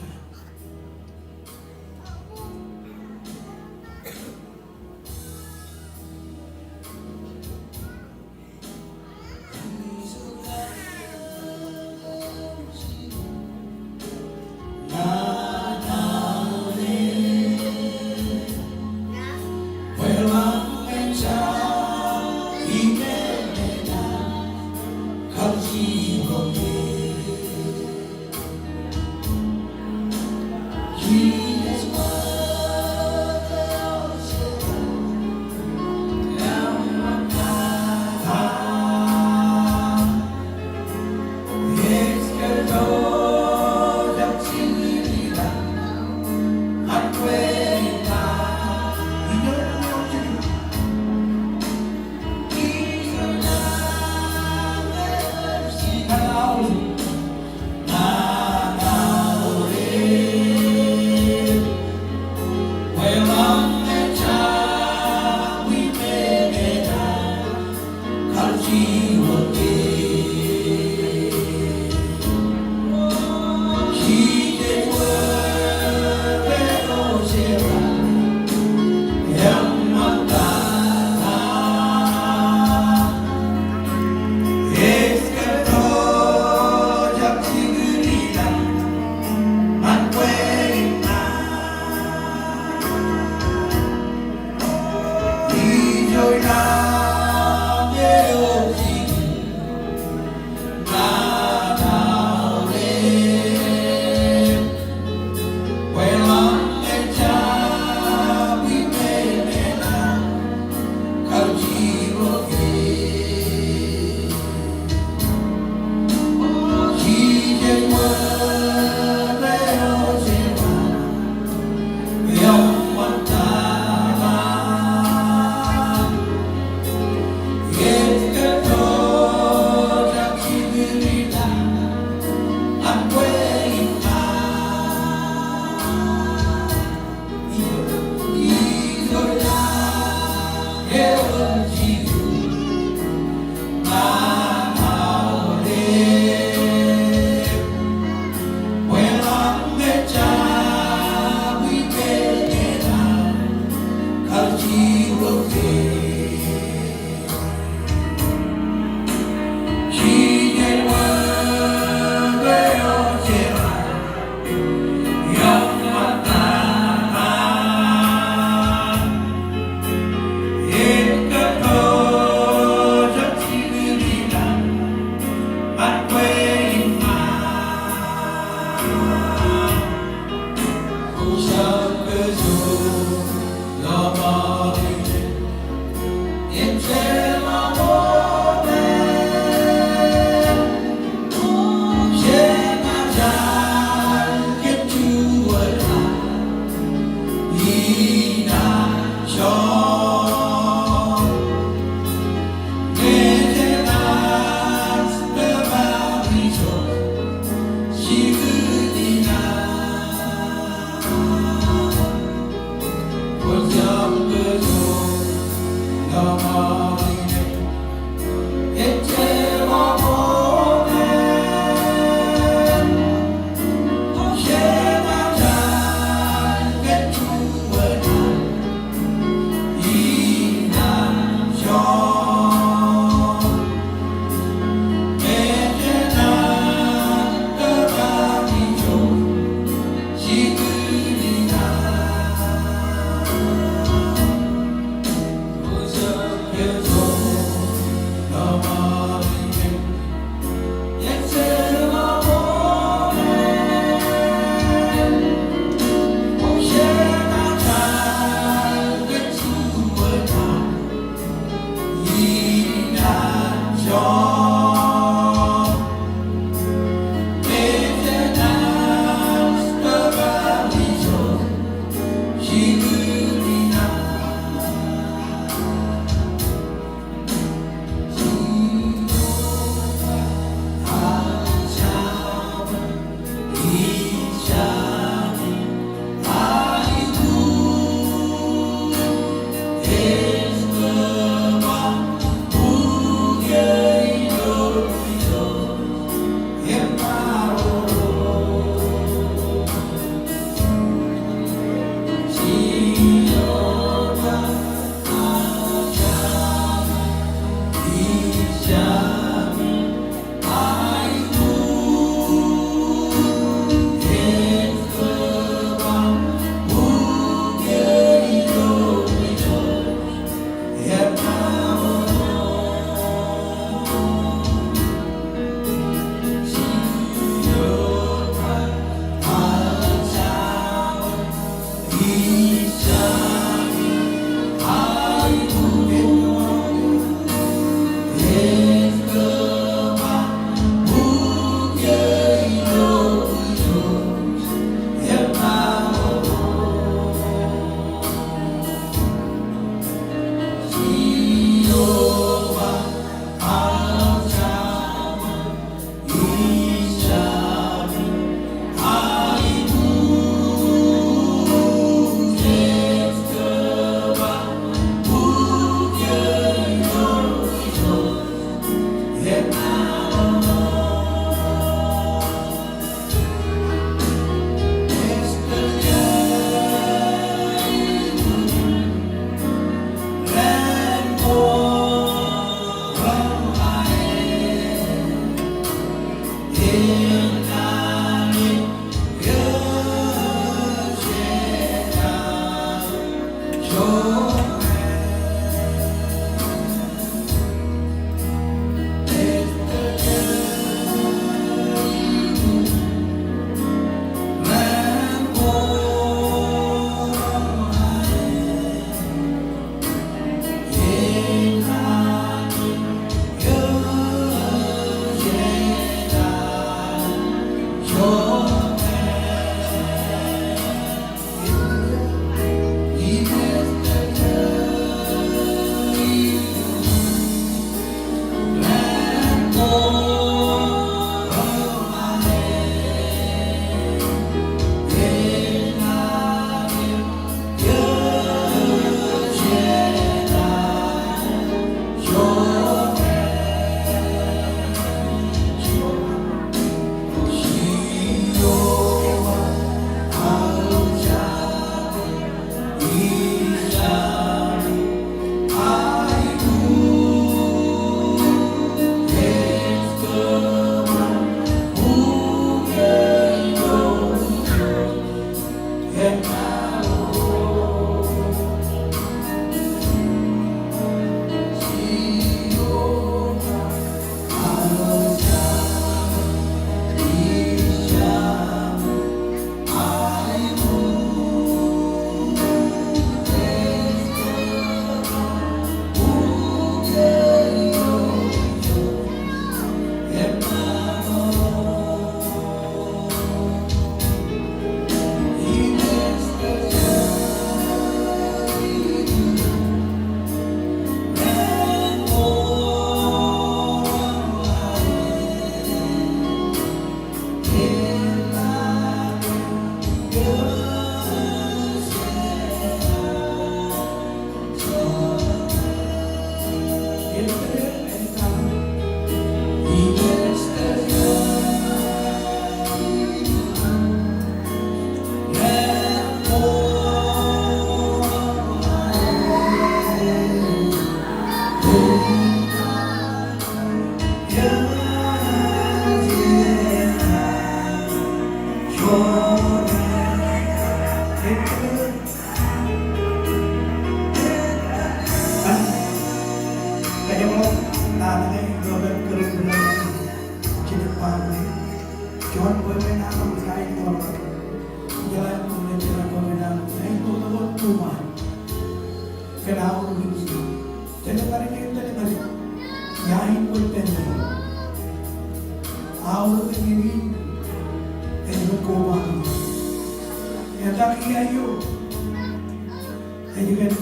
Ej kōn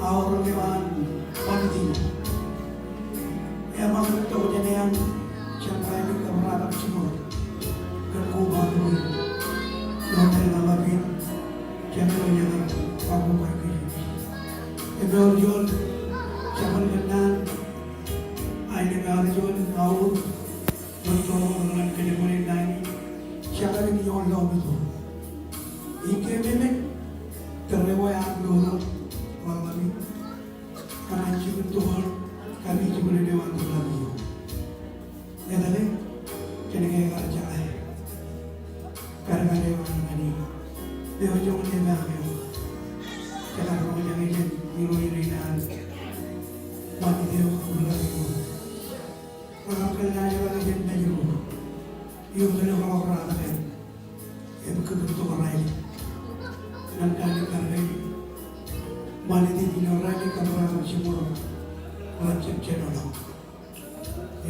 aorōk eo an Ṃanit in. Eṃṃakūt tokjān eañ jān raelep kab raelep jiṃor kōn kobatok in. Ioon eḷap in, jān eo ear ba kobatok in. Eṃool juon jabōn kōnnaan, aelōñ ear juon aorōk, bwe jen ḷōmṇak kōn kōjparok in naan in, jekar in ioon lọmọọr. Ij keememej, tōre eo ear lolo ḷọk ḷọk in, kōn an jibwin tokar, kab ijibwin eo an tokar eo. Etale, kōnke ekar jeḷā kadkad eo an ñan e, eo joñan epaak eo. Jekar roñjake jān irooj rein an Ṃanit eo, kab ri-kaki eo. Raar kōllaajrak jān Mājro. Ioon tōl eo raar kōtḷọk, im kōtḷọk raelep. Ñan kōn kar ke Ṃanit in ilo raelep kab raelep jiṃor, raar jab jenoḷọk.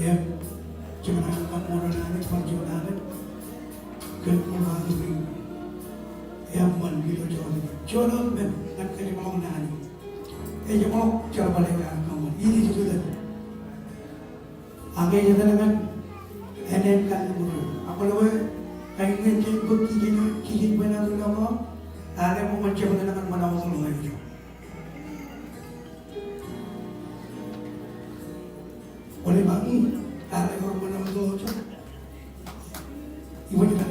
Im, jemaroñ kaṃṃoolol Anij, bar juon Anij kōn kobatok in. Im ṃan ilo juon, juon wōt men ñan kōjeṃḷọk naan in. Ejeṃḷọk jerbal eo ear kōṃṃan. Ij jilkintok Ak ej etal ñan ānen kalliṃur eo. Ak kwōlo ke, kain ñe jen bōk kijen, kijen bwe en ilo ṃōṃ, ak eṃṃan jebōl ñan ṃōṃ eo ej. Kwōle ba ñe, ak eṃṃan eo ej. Iwōj etal.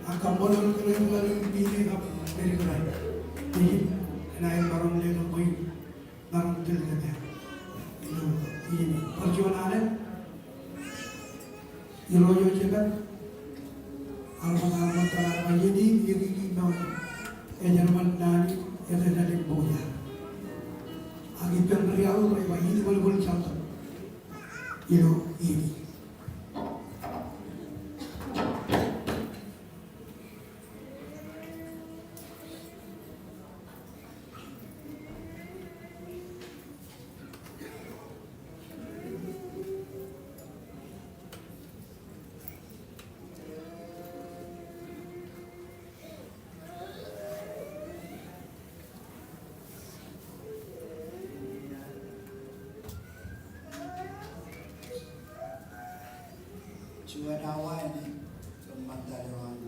Ak kaṃṃoolol kōrā ilo ṃwiin eo kab, very good. Ij, ij, ij maroñ letok bwe in maroñ tōl kōn eo. Ilo, ilo, bar juon alen. Ilo eo jebōl. Armej, armej, armej, ilo, ilo, Ej eṃṃan naan in, ej etal im buña. Ak ippān ri-aḷ rej ba, ij ṃōḷṃōḷ jān tok ilo iien in. Juon awa in kōṃṃan tōl eo an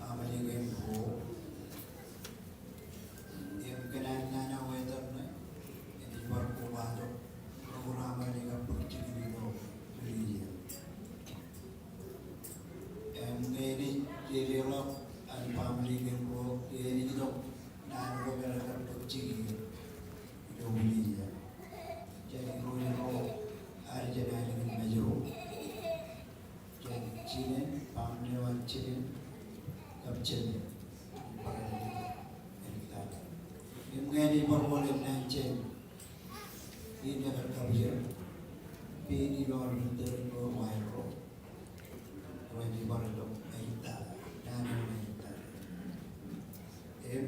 Amalek eṇ ruo. Im kōn an nana wōt ṇe, enaaj bar kobatok ro ro Amalek kab bōk jikin ilo Filistia. Im ñe enaaj dedeḷọk an Amalek eṇ ruo, enaaj itok naan ko kōn an kar bōk jikin ilo Filistia. Jān irooj ro ad jān ālikin Mājro. Jān jinen, baaṃle eo an jinen kab jān bar ālikin. Im ñe enaaj bar wōt naan jān in ekar kabujar, pein ilo aolep tōre ilo wāween ro. Ro ej bar itok aetan, naan eo an aetan. Im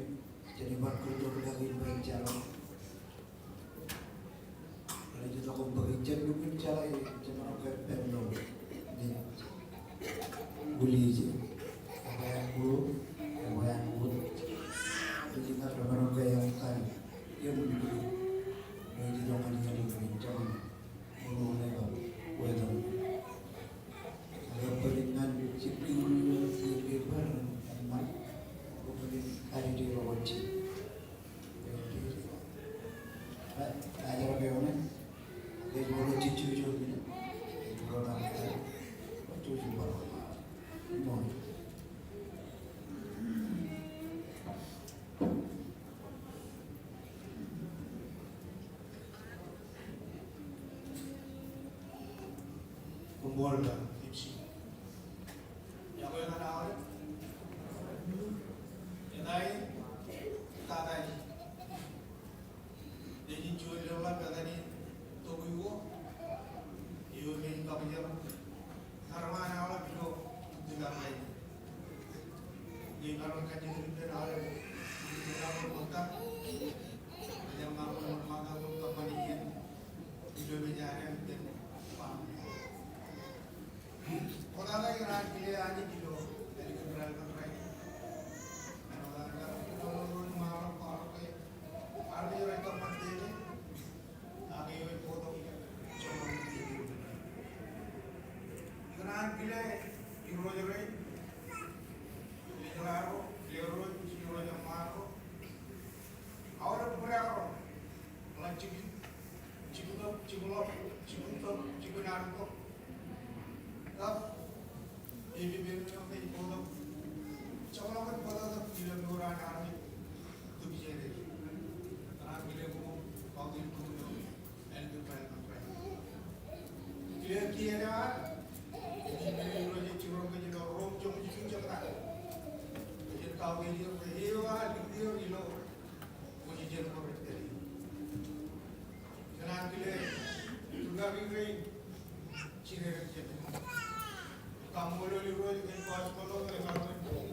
jen bar kūrtok ilo aetan. Rej itok im bōk ijeḷā nukun jeḷā, jemaroñ ke pād ilo Filistia. Ewi an ṃōk, ewi an ṃōk. Ej iññā jemaroñ ke etal im nukun. Rej itok ñan iien in, jemaroñ ṃōk ṇe kab wōt ṇe. Ak ebar ñan jikin eo ej bar eṃṃan, ebar ñan aer ilo wōt jin. Koṃṃool kōn ipsin. Iọkwe ñan aolep. Etan, tata in. Ej juon ḷap etan in tok eo. Eo me ej kabujar. Ñan aolep ilo ilo ḷap in. Ij maroñ kajjitōk ippān aolep ilo ḷap in ṃokta. Ij maroñ ṃokta ilo company in. Ilo me ej ad ippān. Ṃoktata ikōṇaan kile Anij ilo ālikin raelep in rainin. Āinwōt an kar ilo ro ro ṃaroñ ṃaroñ ke armej rej kōṃṃan tene. Ak eo ej bōktok joñan tene. Ikōṇaan kile irooj rein. Ilo ro, ilo ro, ilo ro ṃaroñ. Aolep ro rej ḷak jikin, jikin tok, jikin ḷọk, jikin tok, jikin ar tok. Kab, epepen eo me ej bōktok. Jeṃḷọkin bōktok tok ilo mour an armej. Tok jete. Ikōṇaan kile koṃ, kautiej koṃ ilo ālikin raelep in rainin. Kile kiiō eo ad, ej ippān Irooj ej jiroñ kōj ilo Rom joñoul jilu jebta. Ej kautiej er bwe eo ear likūt er ilo position ko rej pād ie. Ikōṇaan kile, ri-kaki rein, jined eo jete. Kaṃṃoolol Irooj kōn gospel eo ej maroñ in.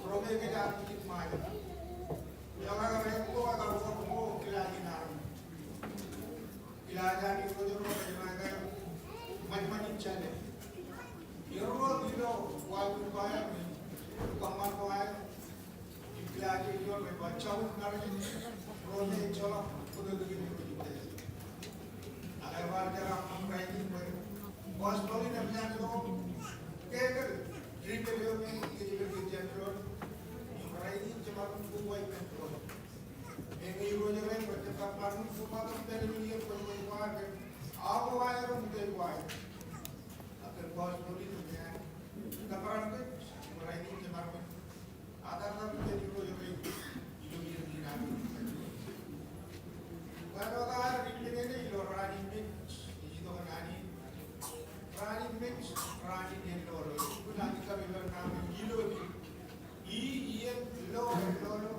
Ro me kōj armej in Ṃajeḷ. Eḷaññe rej ko ekar wōr ko kilaaj in armej. Kilaaj an Irooj ro rej ba ke ṃōjṃōj in jāle. Erro ilo wāween ko aer, kōṃṃan ko aer. Im kilaaj ilo rej ba jabōt ṇa ro me ejjeḷọk bōktok in Irooj. Ak ebar jeraaṃṃan rainin bwe gospel in eṃōj an itok ke kōn ri-pād eo me kōj pād kōj jān doon. Im rainin jemaroñ koba ippān doon. Meñe irooj rein rej jab kōṃṃan, koba tok pād ilo iien kwōj kwōj kwaar ke aolep aer im kōj kwaar. Ak kōn gospel in eṃōj an kōṃṃan kōj, im rainin jemaroñ atartar kōn irooj rein ilo iien in. Ak āinwōt aer ilo raan in mej, ej itok naan in. Raan in mej, raan in elolo. Ikōṇaan kab ilo naan in ilo iien. Ij iien lo, lo, lo,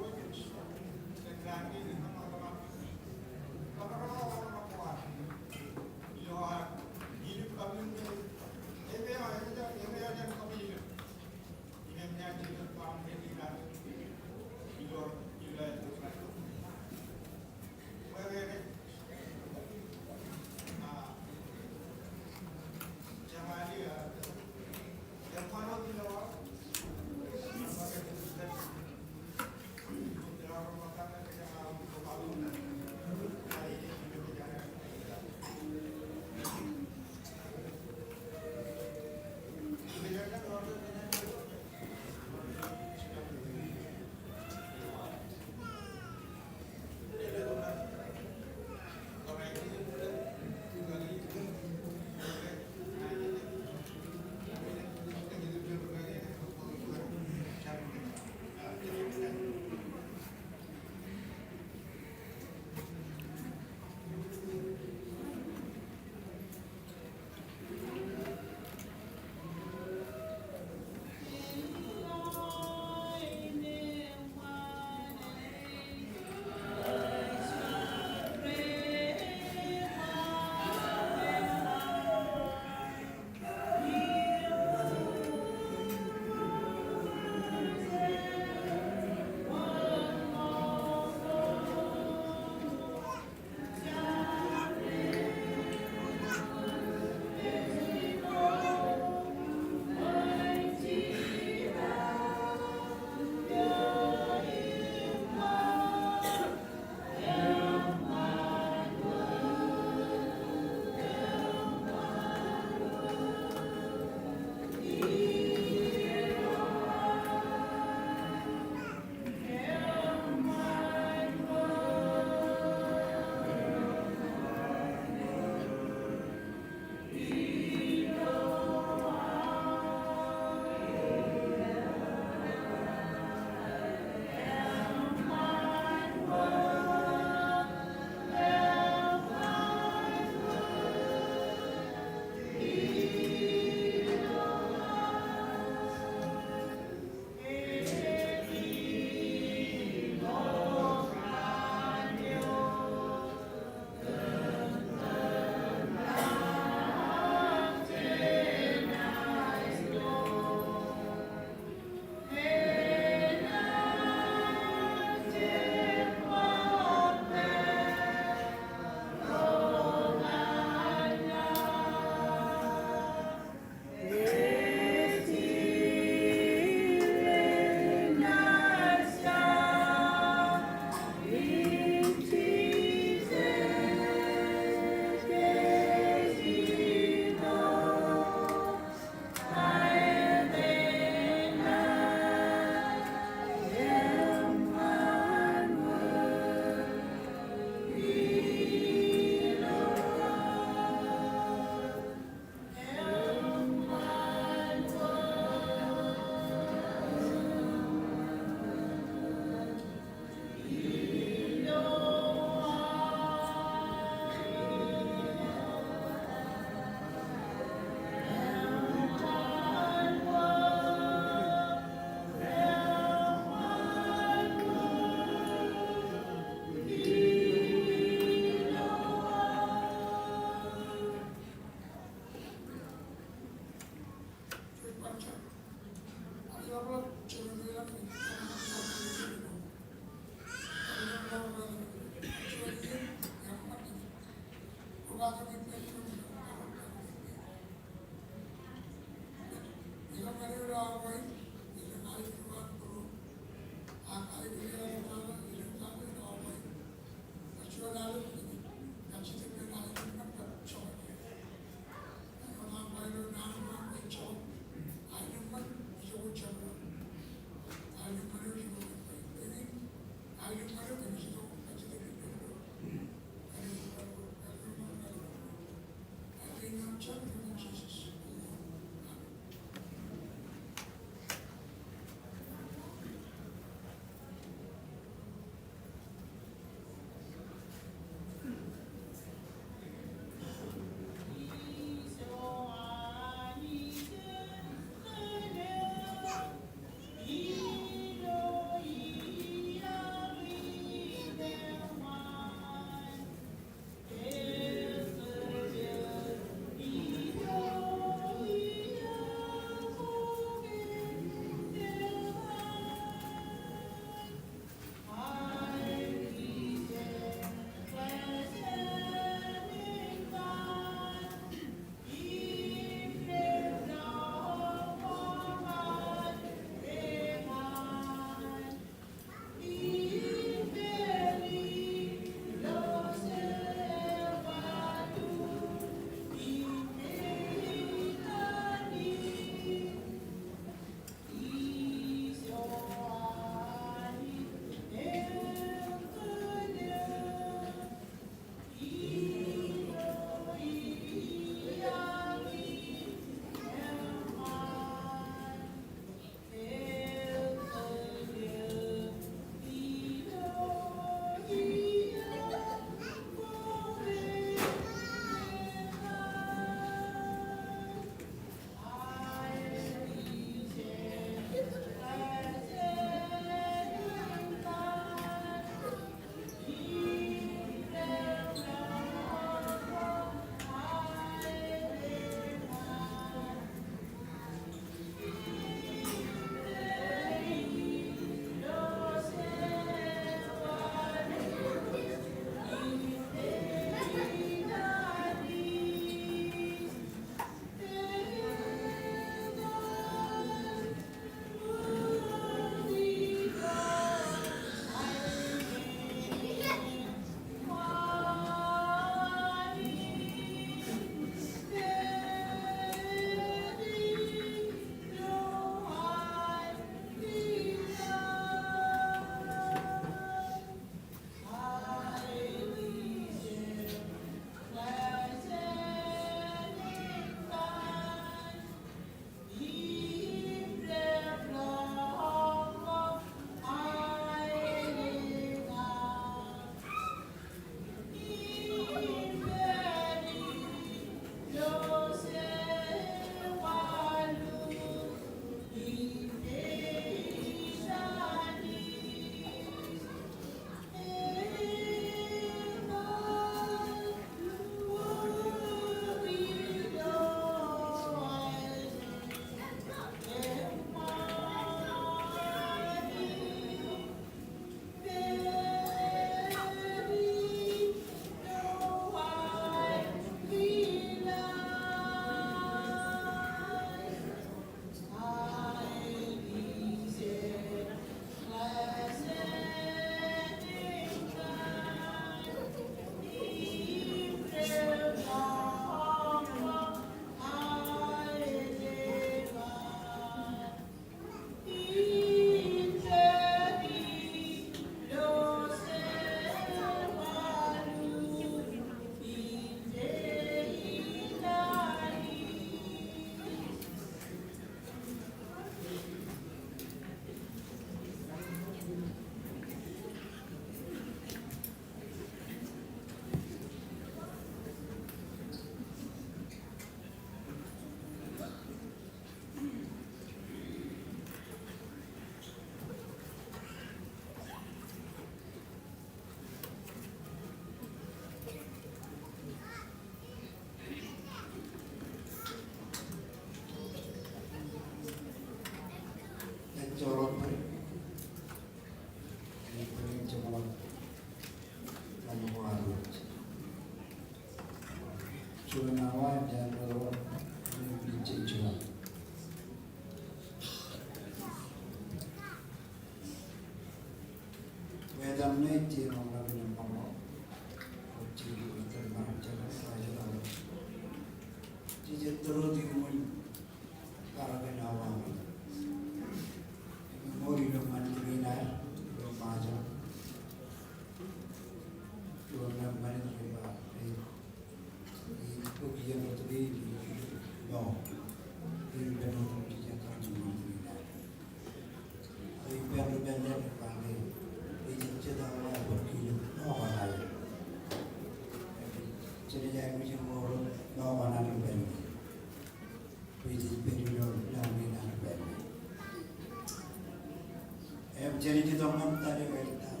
Im jen itok ñan tal eo eḷap.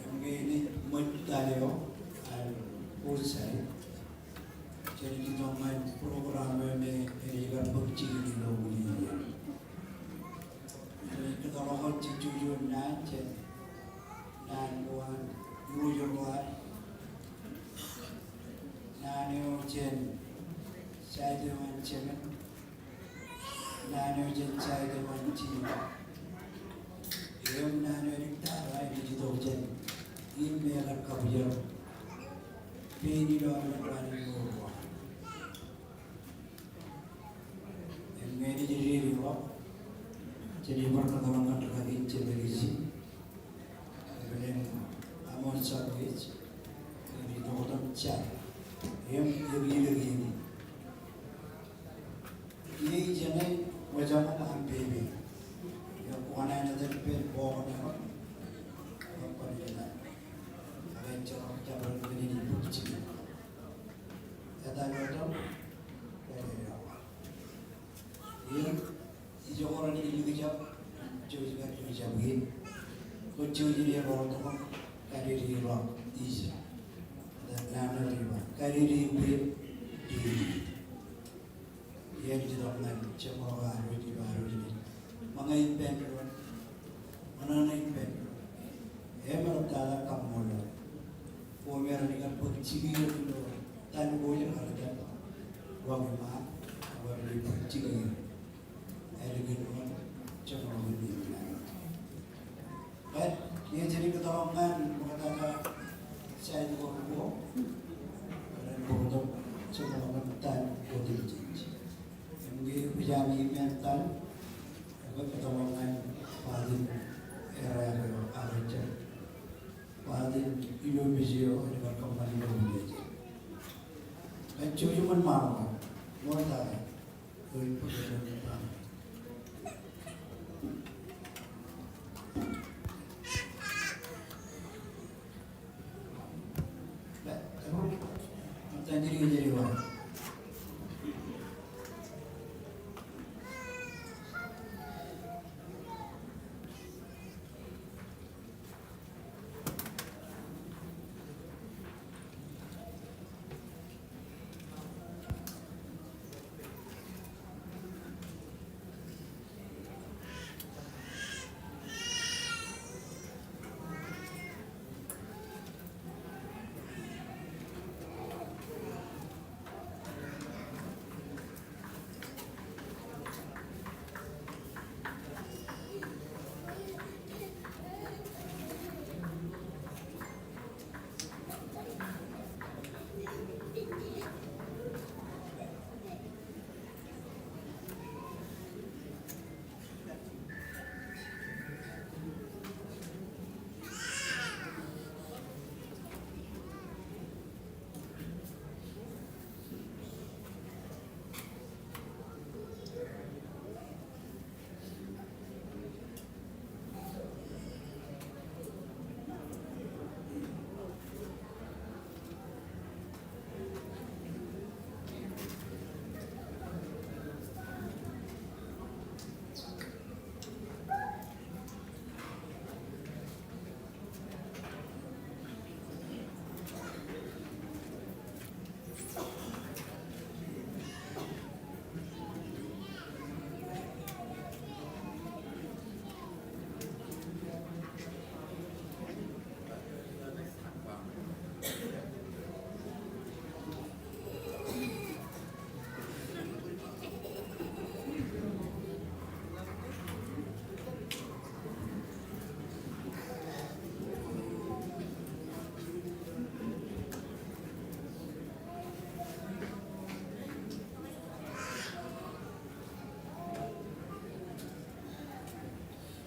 Im ñe enaaj ṃōj tal eo an bullseye, jen itok ñan program eo me enaaj kar bōk jikin ilo unin iien. Jen kōtḷọk wōt jej juon naan, jān naan ko an Irooj ro ad, naan eo jān side eo an Jemān, naan eo jān side eo an Jemān. Im naan eo edik tata enaaj itok jān in me ekar kabwijer pein ilo aolep ro an mour ko ad. Im ñe enaaj dedeḷọk, jen bar kōtḷọk ñan rikaki in Jemān eo, Reverend Amon Samuel, im itok tok jar, im ewi ewi ewi. Iiō ijeṇe wōj aṃ aṃ pepe. Eo kwōnaaj etal ippān bọọk ṇe ro. Eo kwōnaaj etal. Ak ejjeḷọk jabdewōt men in bōk jikin. Etal wōj aṃ. Im ijoko ren ilikjab, jouj kar ilikjab in. Kwōj jouj in erool tok, kadede ḷọk ij. Etal naan eo ej ba, kadede ippān. Iien ej itok ñan jeṃḷọk armej ilo armej in. Ṃōñā ippān doon. Ṃōṇōṇō ippān doon. Im eḷaptata kaṃṃoolol. Koṃ ren kar bōk jikin ilo tal ko ej kar etal. Ḷọk iṃaan, ak ren bōk jikin. Ālikin wōt, jeṃḷọkin ippān. But, iien jen kōtḷọk ñan ṃoktata side ko ruo, ren bōktok jeṃḷọkin tal ko ej. Im ñe ewōr jān ippān tal, ekwe kōtḷọk ñan part in errā eo ak ejjab part in ilo mej eo ej kar kōṃṃan ilo mej. Ej jouj im ṃōṇōṇō, ṃoktata.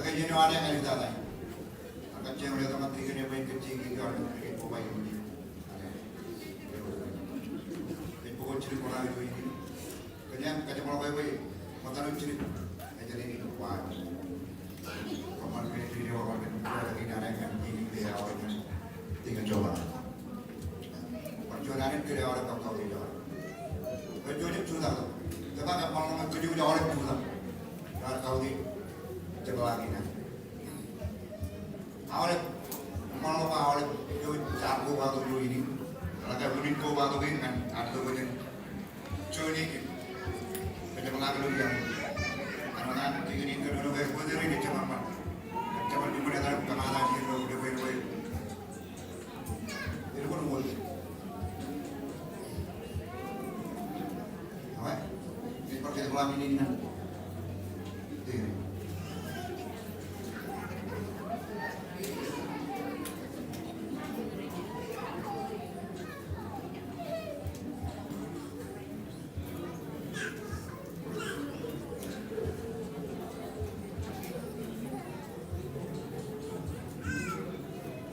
Kōj āinwōt aō āliktata in. Ak kōj jen letok ñan tikōn eo bwe en kōjjeiki eo an, ej koba eo in. Ej bōk wōt jidik eo an eo in. Kōn an kōjeṃḷọk bwe ṃōttan wōt jidik ej āinwōt wa. Kōṃṃan kōn eo ej āinwōt wa, kōn eo ej āinwōt wa. Juon alen kile aolep kab kautiej aolep. Kōn juon im jutak. Tōmak eṃṃanḷọk ñan kōj aolep jutak. Raar kautiej jepḷaak in. Aolep, eṃṃanḷọk aolep eo jaar kobatok ilo iien in. Eḷak unin kobatok in ñan ad lo bwe jen join in. Kōjepḷaak ilo iien in. Āinwōt an tikōn in kōnono ke bōtōrin ejjab eṃṃan. Ejjab eṃṃan, juṃṃan etal kōmaat ilo, ilo, ilo, ilo.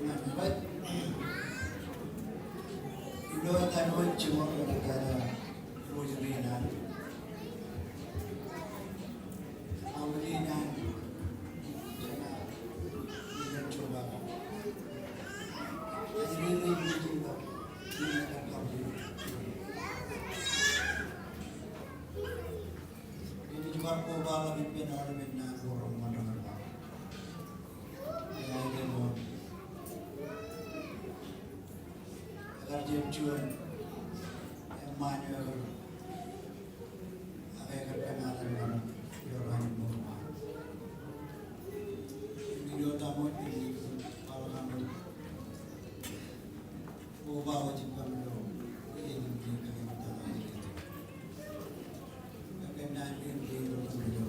Ñan baj ilo etan wōt jiṃor eo ej kar ruj ri naan. Aolep naan jenaaj ilo jebta. Ajri ri ri ri ri ri. Im ij bar kobaḷọk ippān aolepen naan ko reṃṃan raṇ. Ij aikuj ṃool. Ekar jab juon eṃṃaan eo ekar, ak ekar kōmaat ilo raan in ṃool. Im ilo etan wōt im ij bar kobaḷọk aṃ wōt. Koba wōj ippaṃ ilo iien in kōn tata eo. Kōn naan kein ilo iien in.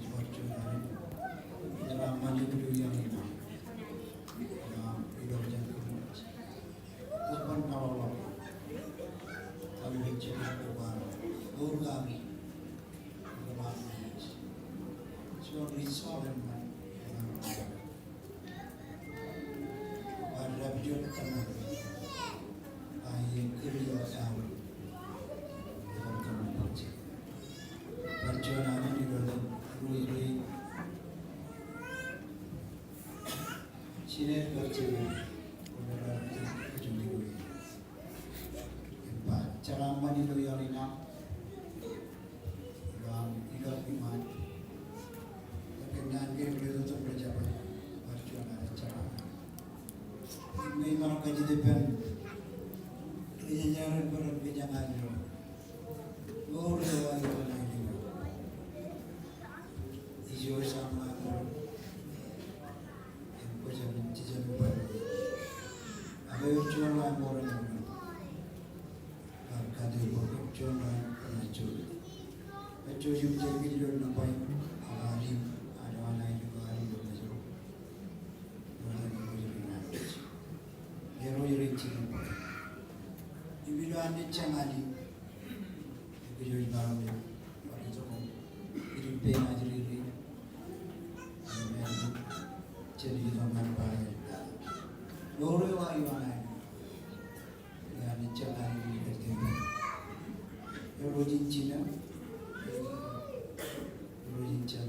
Ij bar juon alen. Ij bar ṃan ilo iien in. Ilo iien in. Koban maḷoḷḷọk. Kōn ilo iien in koba. Koba. Koba. Juon ri soḷ eṃṃan. Bar dāpij eo tōmak. Bar iien kōn ilo aō. Bar juon alen ilo ruj ri. Jinen bar jibwe. Im ba, jeram ṃan ilo iaḷ in aṃ. Ilo aṃ, ilo aṃ iṃaan. Kōn naan kein rej itok ilo jabōt. Bar juon alen jeram. Im ij maroñ kajjitōk ippān. Ri jejeran bwe ren kōjeañ ilo. Mour eo aō ilo ṇa ilo. Ijo ej aṃ ḷaṃoor. Im kwōj jab, jej jab ippān. Ak ewōr juon ḷaṃoor eṇ. Ak kate bwe kwōj juon ḷaṃoor eṇ. Ej Jouj im jeḷā kōj ilo nōṃba in, ak alin, ak alin ilo mejān. Ewōr ro rej jino bōk. Im ilo an ej jañ alin, kōj ej bar ilo, bar ilo jokam. Kōj ej pen ajri ri. Jen ilo ñan bar ilo. Ewōr ro rej jino. Ewōr ro rej jino. Ewōr ro rej jino.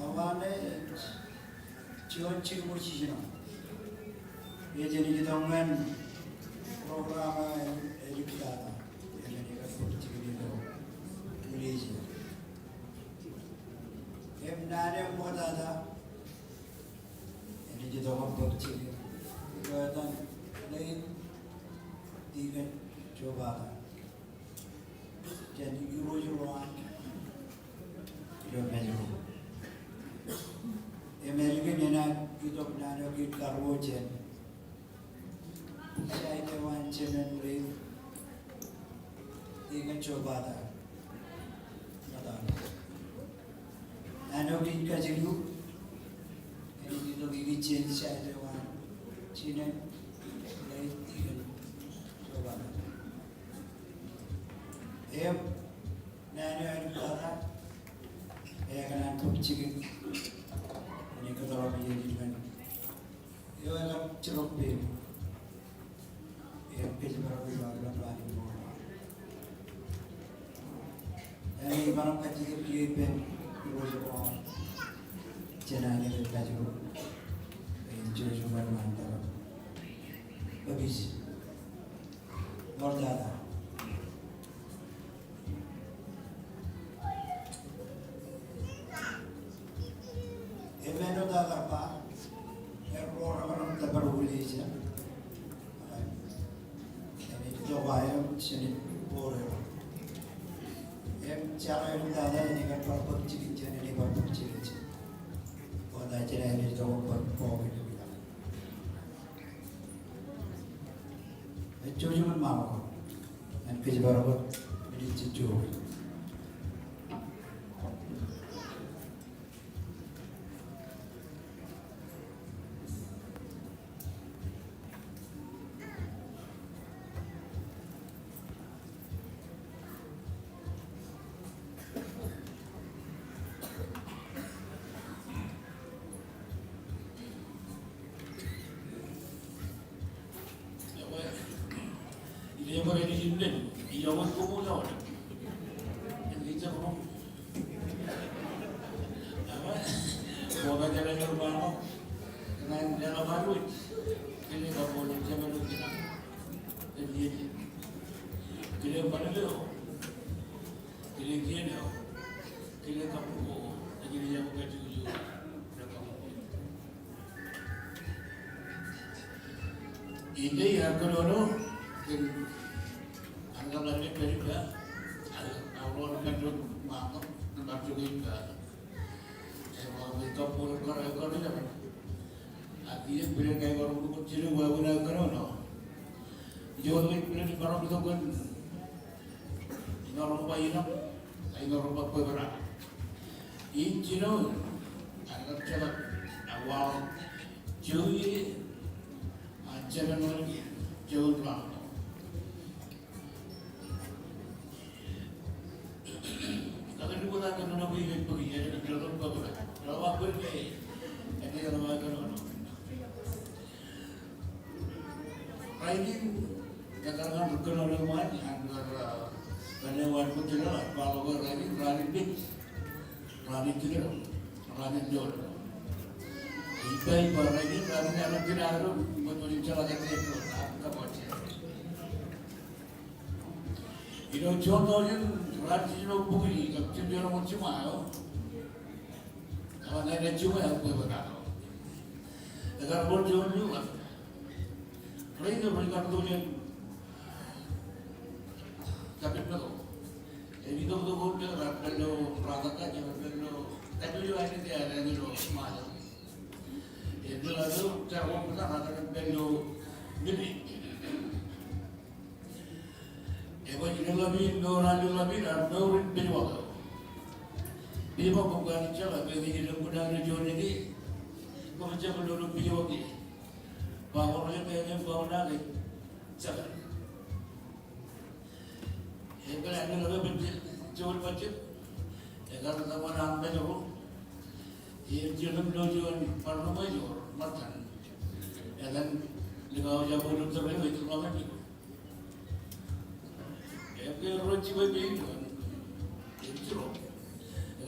Awa ṇe, juon jilñuul jiljino. Ej enaaj itok ñan program eo ej enaaj tata. Ej enaaj itok bōk jikin ilo Malaysia. Im naan eo ṃoktata, enaaj itok bōk jikin ilo etan late Deacon Joe Bata. Jān irooj ro an ilo Mājro. Im ālikin enaaj itok naan eo kein karuo jān side eo an jemān late Deacon Joe Bata. Naan eo kein kajilu, enaaj itok ikijjien side eo an jinen late Deacon Joe Bata. Im naan eo enaaj tata, ekōṇaan bōk jikin, enaaj kōtḷọk iien ilowaan eo ekar jiroñ pein. Im kōjparok ilo aolep ḷalem ro. Enaaj imaroñ kajjitōk ippān irooj ro an jān an ej kajjitōk. Im jouj im bar ṃaan tok. Baptist. Ṃoktata. Im āinwōt aō kar ba, erro remaroñ tōpar Malaysia. Enaaj itok aō jān bōro. Im jar eo enaaj tata enaaj kar bar bōk jikin jān enaaj bar bōk jikin jān. Ṃokta jān enaaj itok bar bōk jikin. Ej jouj im ṃaan ḷọk ñan kōjparok wōt minit jejjo. Indeed, ear kōnono kōn an kōḷmānḷọk pād ippa, an, an ro an pād tok ṃaanḷọk, an pād tok ippa. Eṃṃan, eṃṃan, kab bōlen kar, kar ilo. Ak iien bōlen kar, kar ilo, kar ilo, wāween aō kōnono. Ijo, bōlen, bōlen maroñ itok kōn Emaroñ ba inam, emaroñ ba bwebwenato. Im jino, an kar jeḷā, ak waḷọk, jowi, an jemān ḷọk, jowi ḷọk. Kake nukot an kōnono bwe ej bōki, ej bōki, ej bōki, ej bōki. Rainin, ekar ñan ri kōnono ṃaan, an kar, ah, kōnono ṃaan bwe jino, an kwaḷọk bwe rainin, raan in mej, raan in jikdọọn, raan in doon. Ippa, ippa rainin, raan in eḷap jino, bwe jino jeḷā kōn jino, an kab waj. Ilo juon taujin, raan jino bukwi, kab jino ṃōk jiṃa eo. Eḷaññe ej jiṃwe ear bwebwenato. Ekar bar juon iuḷ. Rej itok, rej itok jān kapit meto. Ej itok tok eo, ej pād ilo Ratak, ej pād ilo, ej pād ilo, ej pād ilo, ej pād ilo, ej pād ilo, Ebar ilo ḷapin, mour ilo ḷapin, ak mour in pejwak. Pejwak, bwe kwōn jeḷā, bwe kwōj ilo kuṇaō ilo juon ṇe ke, kwōj jab lolo pejwak ke. Ba ko rej, ke, ke, ba ko ṇe ke. Jeḷā. Ebar ilo ḷapin, juon bajjek. Ekar ḷak wōt an Mājro. Im jilōñ ilo juon bar ṇe Mājro, ṃōttan. Etan, likao jab ilo tōre, ilo tōre. Im ke ro jiṃwe pein doon,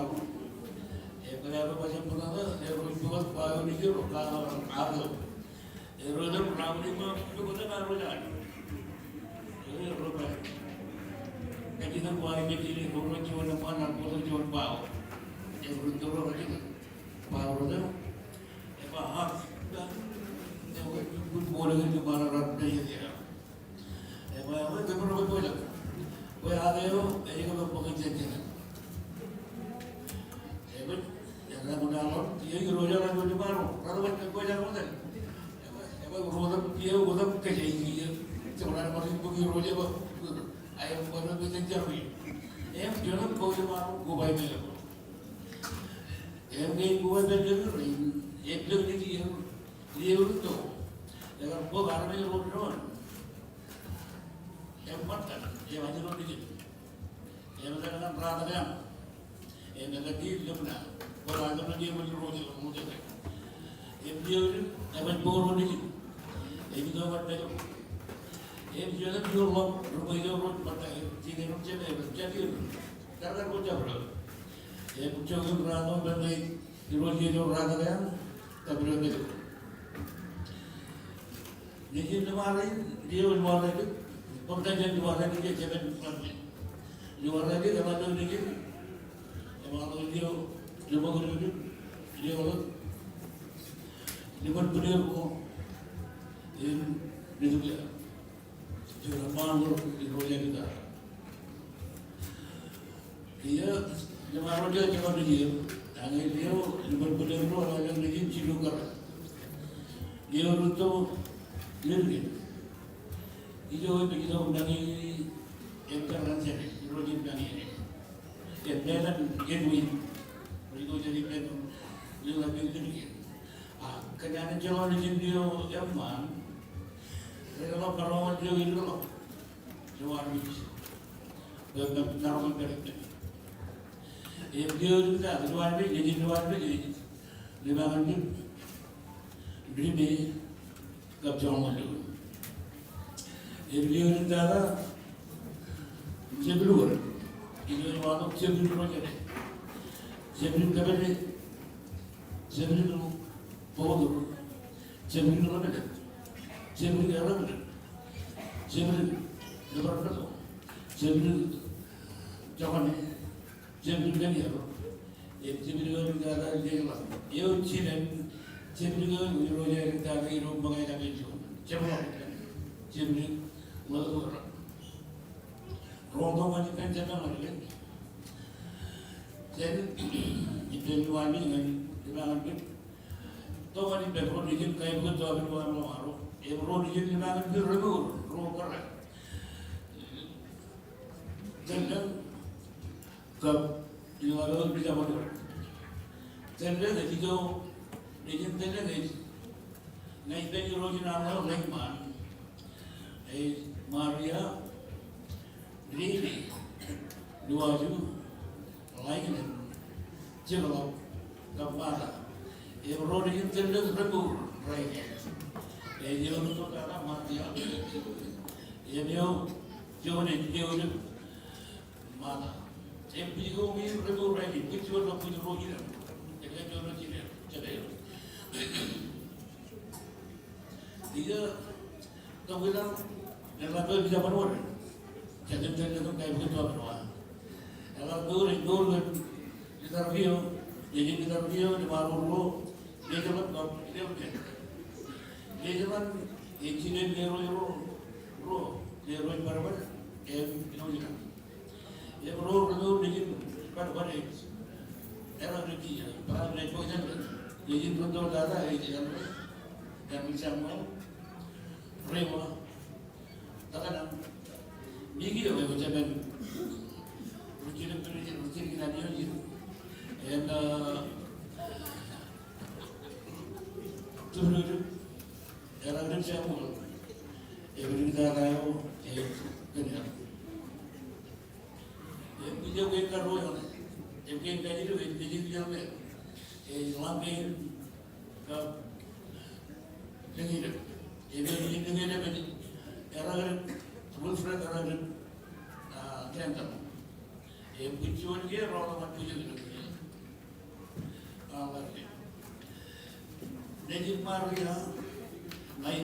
ḷọk. Ekwe, ro ba jab brother, ro ba eo nejū ro, kar ḷọk, ḷọk. Ro rej ba, ro ba, ḷọk. Ro ba, kajjitōk ba, ro ba, juon ba, ro ba, juon ba, ro ba, ro ba, ro ba, ro ba, Ṃokta ḷọk, iiō Irooj eḷap wōt iṃaan ro, raar wōt kōj aṃ wōt. Ebar, ebar ro tok, iiō wōt tok kōj aṃ iiō. Jekdọọn ṃōk in bōk Irooj ebar, I am one of the century. Im juon tok kōj iṃaan ro, koba ippān ḷọk. Im ke koba ippān ḷọk, im lōñ nejier, iiō rūtto. Ebar bōk armej ro doon. Im ṃōttan, im ajri ro nejin. Im etal ñan Ratak eañ. Im etal ñan Lōmṇa. Bōk armej ro nejin, ro nejin. Im iiō ri, ebar bōk ro nejin. Im iiō bar pād. Im iiō ri, iiō ḷọk, ri bwe iiō ro ṃōtta, im jikin ro jemān, im jemān. Kar kar ko jabdewōt. Im jokwe Ratak eo, im Irooj eo Ratak eañ, kab ri bwe. Nejin Liwaḷ in, iiō Liwaḷ in, bōktan jān Liwaḷ in, iiō jemān Liwaḷ in. Liwaḷ in, eḷap ḷọk nejin, eḷap ḷọk iiō, Liwaḷ in, iiō ḷọk, Liwaḷ in, Liwaḷ in, Liwaḷ in, Liwaḷ in, Liwaḷ in, Iiō, liṃaro iiō jekdọọn nejin, ak iiō, liṃor bōlen ro, ak iiō nejin jilu kar. Iiō rūtto, lir ke. Ijo ej pād ilo nañin, ej pād ñan Jere, ilo nañin. Ej pād ñan Edwin, ilo Jere pād, ilo nañin lir ke. A, kōn an jekdọọn nejin iiō eṃṃan, rej ḷọk karoñ an iiō ej ḷọk. Juon armej. Bwe kōn maroñ in pād ippān. Im iiō ri tata, juon armej, nejin juon armej, ej liṃañin jip, Rime, kab Joñoul Lukun. Im iiō ri tata, Jepin Lukun. Iiō ri tata, Jepin Lukun. Jepin Lukun, Jepin Lukun. Bōktok, jemān ri ḷōmṇak, jemān ri erōk, jemān ri ḷōmṇak, jemān ri jokane, jemān ri kōn erōk, im jemān ri kōn tata ri ḷōmṇak. Eo jinen, jemān ri kōn Irooj eo tata Irooj ṃōñā ḷọk eo, jemān ri ḷōmṇak, jemān ri ḷōmṇak. Ro tok ñan ippān jemān ḷọk. Jān ippān Irooj ñan ippān Tok ñan ippān ro nejin kaibukot to aṃ ilo aṃ ḷōṃaro. Im ro nejin liṃañin ri remour, ro kōrā. Tōllōñ kab ilo aṃ ri jabdewōt. Tōllōñ ej ijo nejin tōllōñ ej. Ña ippān Irooj in aṃ ḷōṃaro ṇe iṃaan. Ej Maria, Lili, Luwaju, Lainōn, Jibḷọk, kab Mata. Im ro nejin tōllōñ remour rainin. Ej eo rūtto tata Matia. Im eo juon ej eo rej Mata. Im bwij ko im remour rainin. Bwij juon ḷọk bwij ro jinen. Im ej juon ro jinen. Jete eo. Iiō, tok ilañ, eḷap eo ij jab bar wōr. Jete, jete, jete, kaibukot to aṃ ilo aṃ. Eḷap eo rej mour kōn Litarkio, nejin Litarkio, liṃaro ruo, Lejeḷan kab Lelpen. Lejeḷan, ej jinen Leroy ro, ro, Leroy Barbar, im Irooj in aṃ. Im ro remour nejin Barbar ej. Eḷap rej kiiō, ba rej bōk jān rej. Nejin rūtto tata ej Henry, Henry Samuel, Rewa, Takanan, Miki eo ej jemān. Rijin, rijin, rijin kiiō eo ej. Im, uh, Tūrūtū, eḷap rej Samuel. Im rej tata eo ej kōn er. Im ijo kein karuo eo, im kein kajilu, im nejin eo me, im ḷañ kein, kab, nejin eo, im nejin eo me, eḷaññe, Wilfred eḷaññe, ah, Kendall. Im bwij juon ke ro ḷọk bwij eo. Ah, ḷañ kein. Nejin Maria,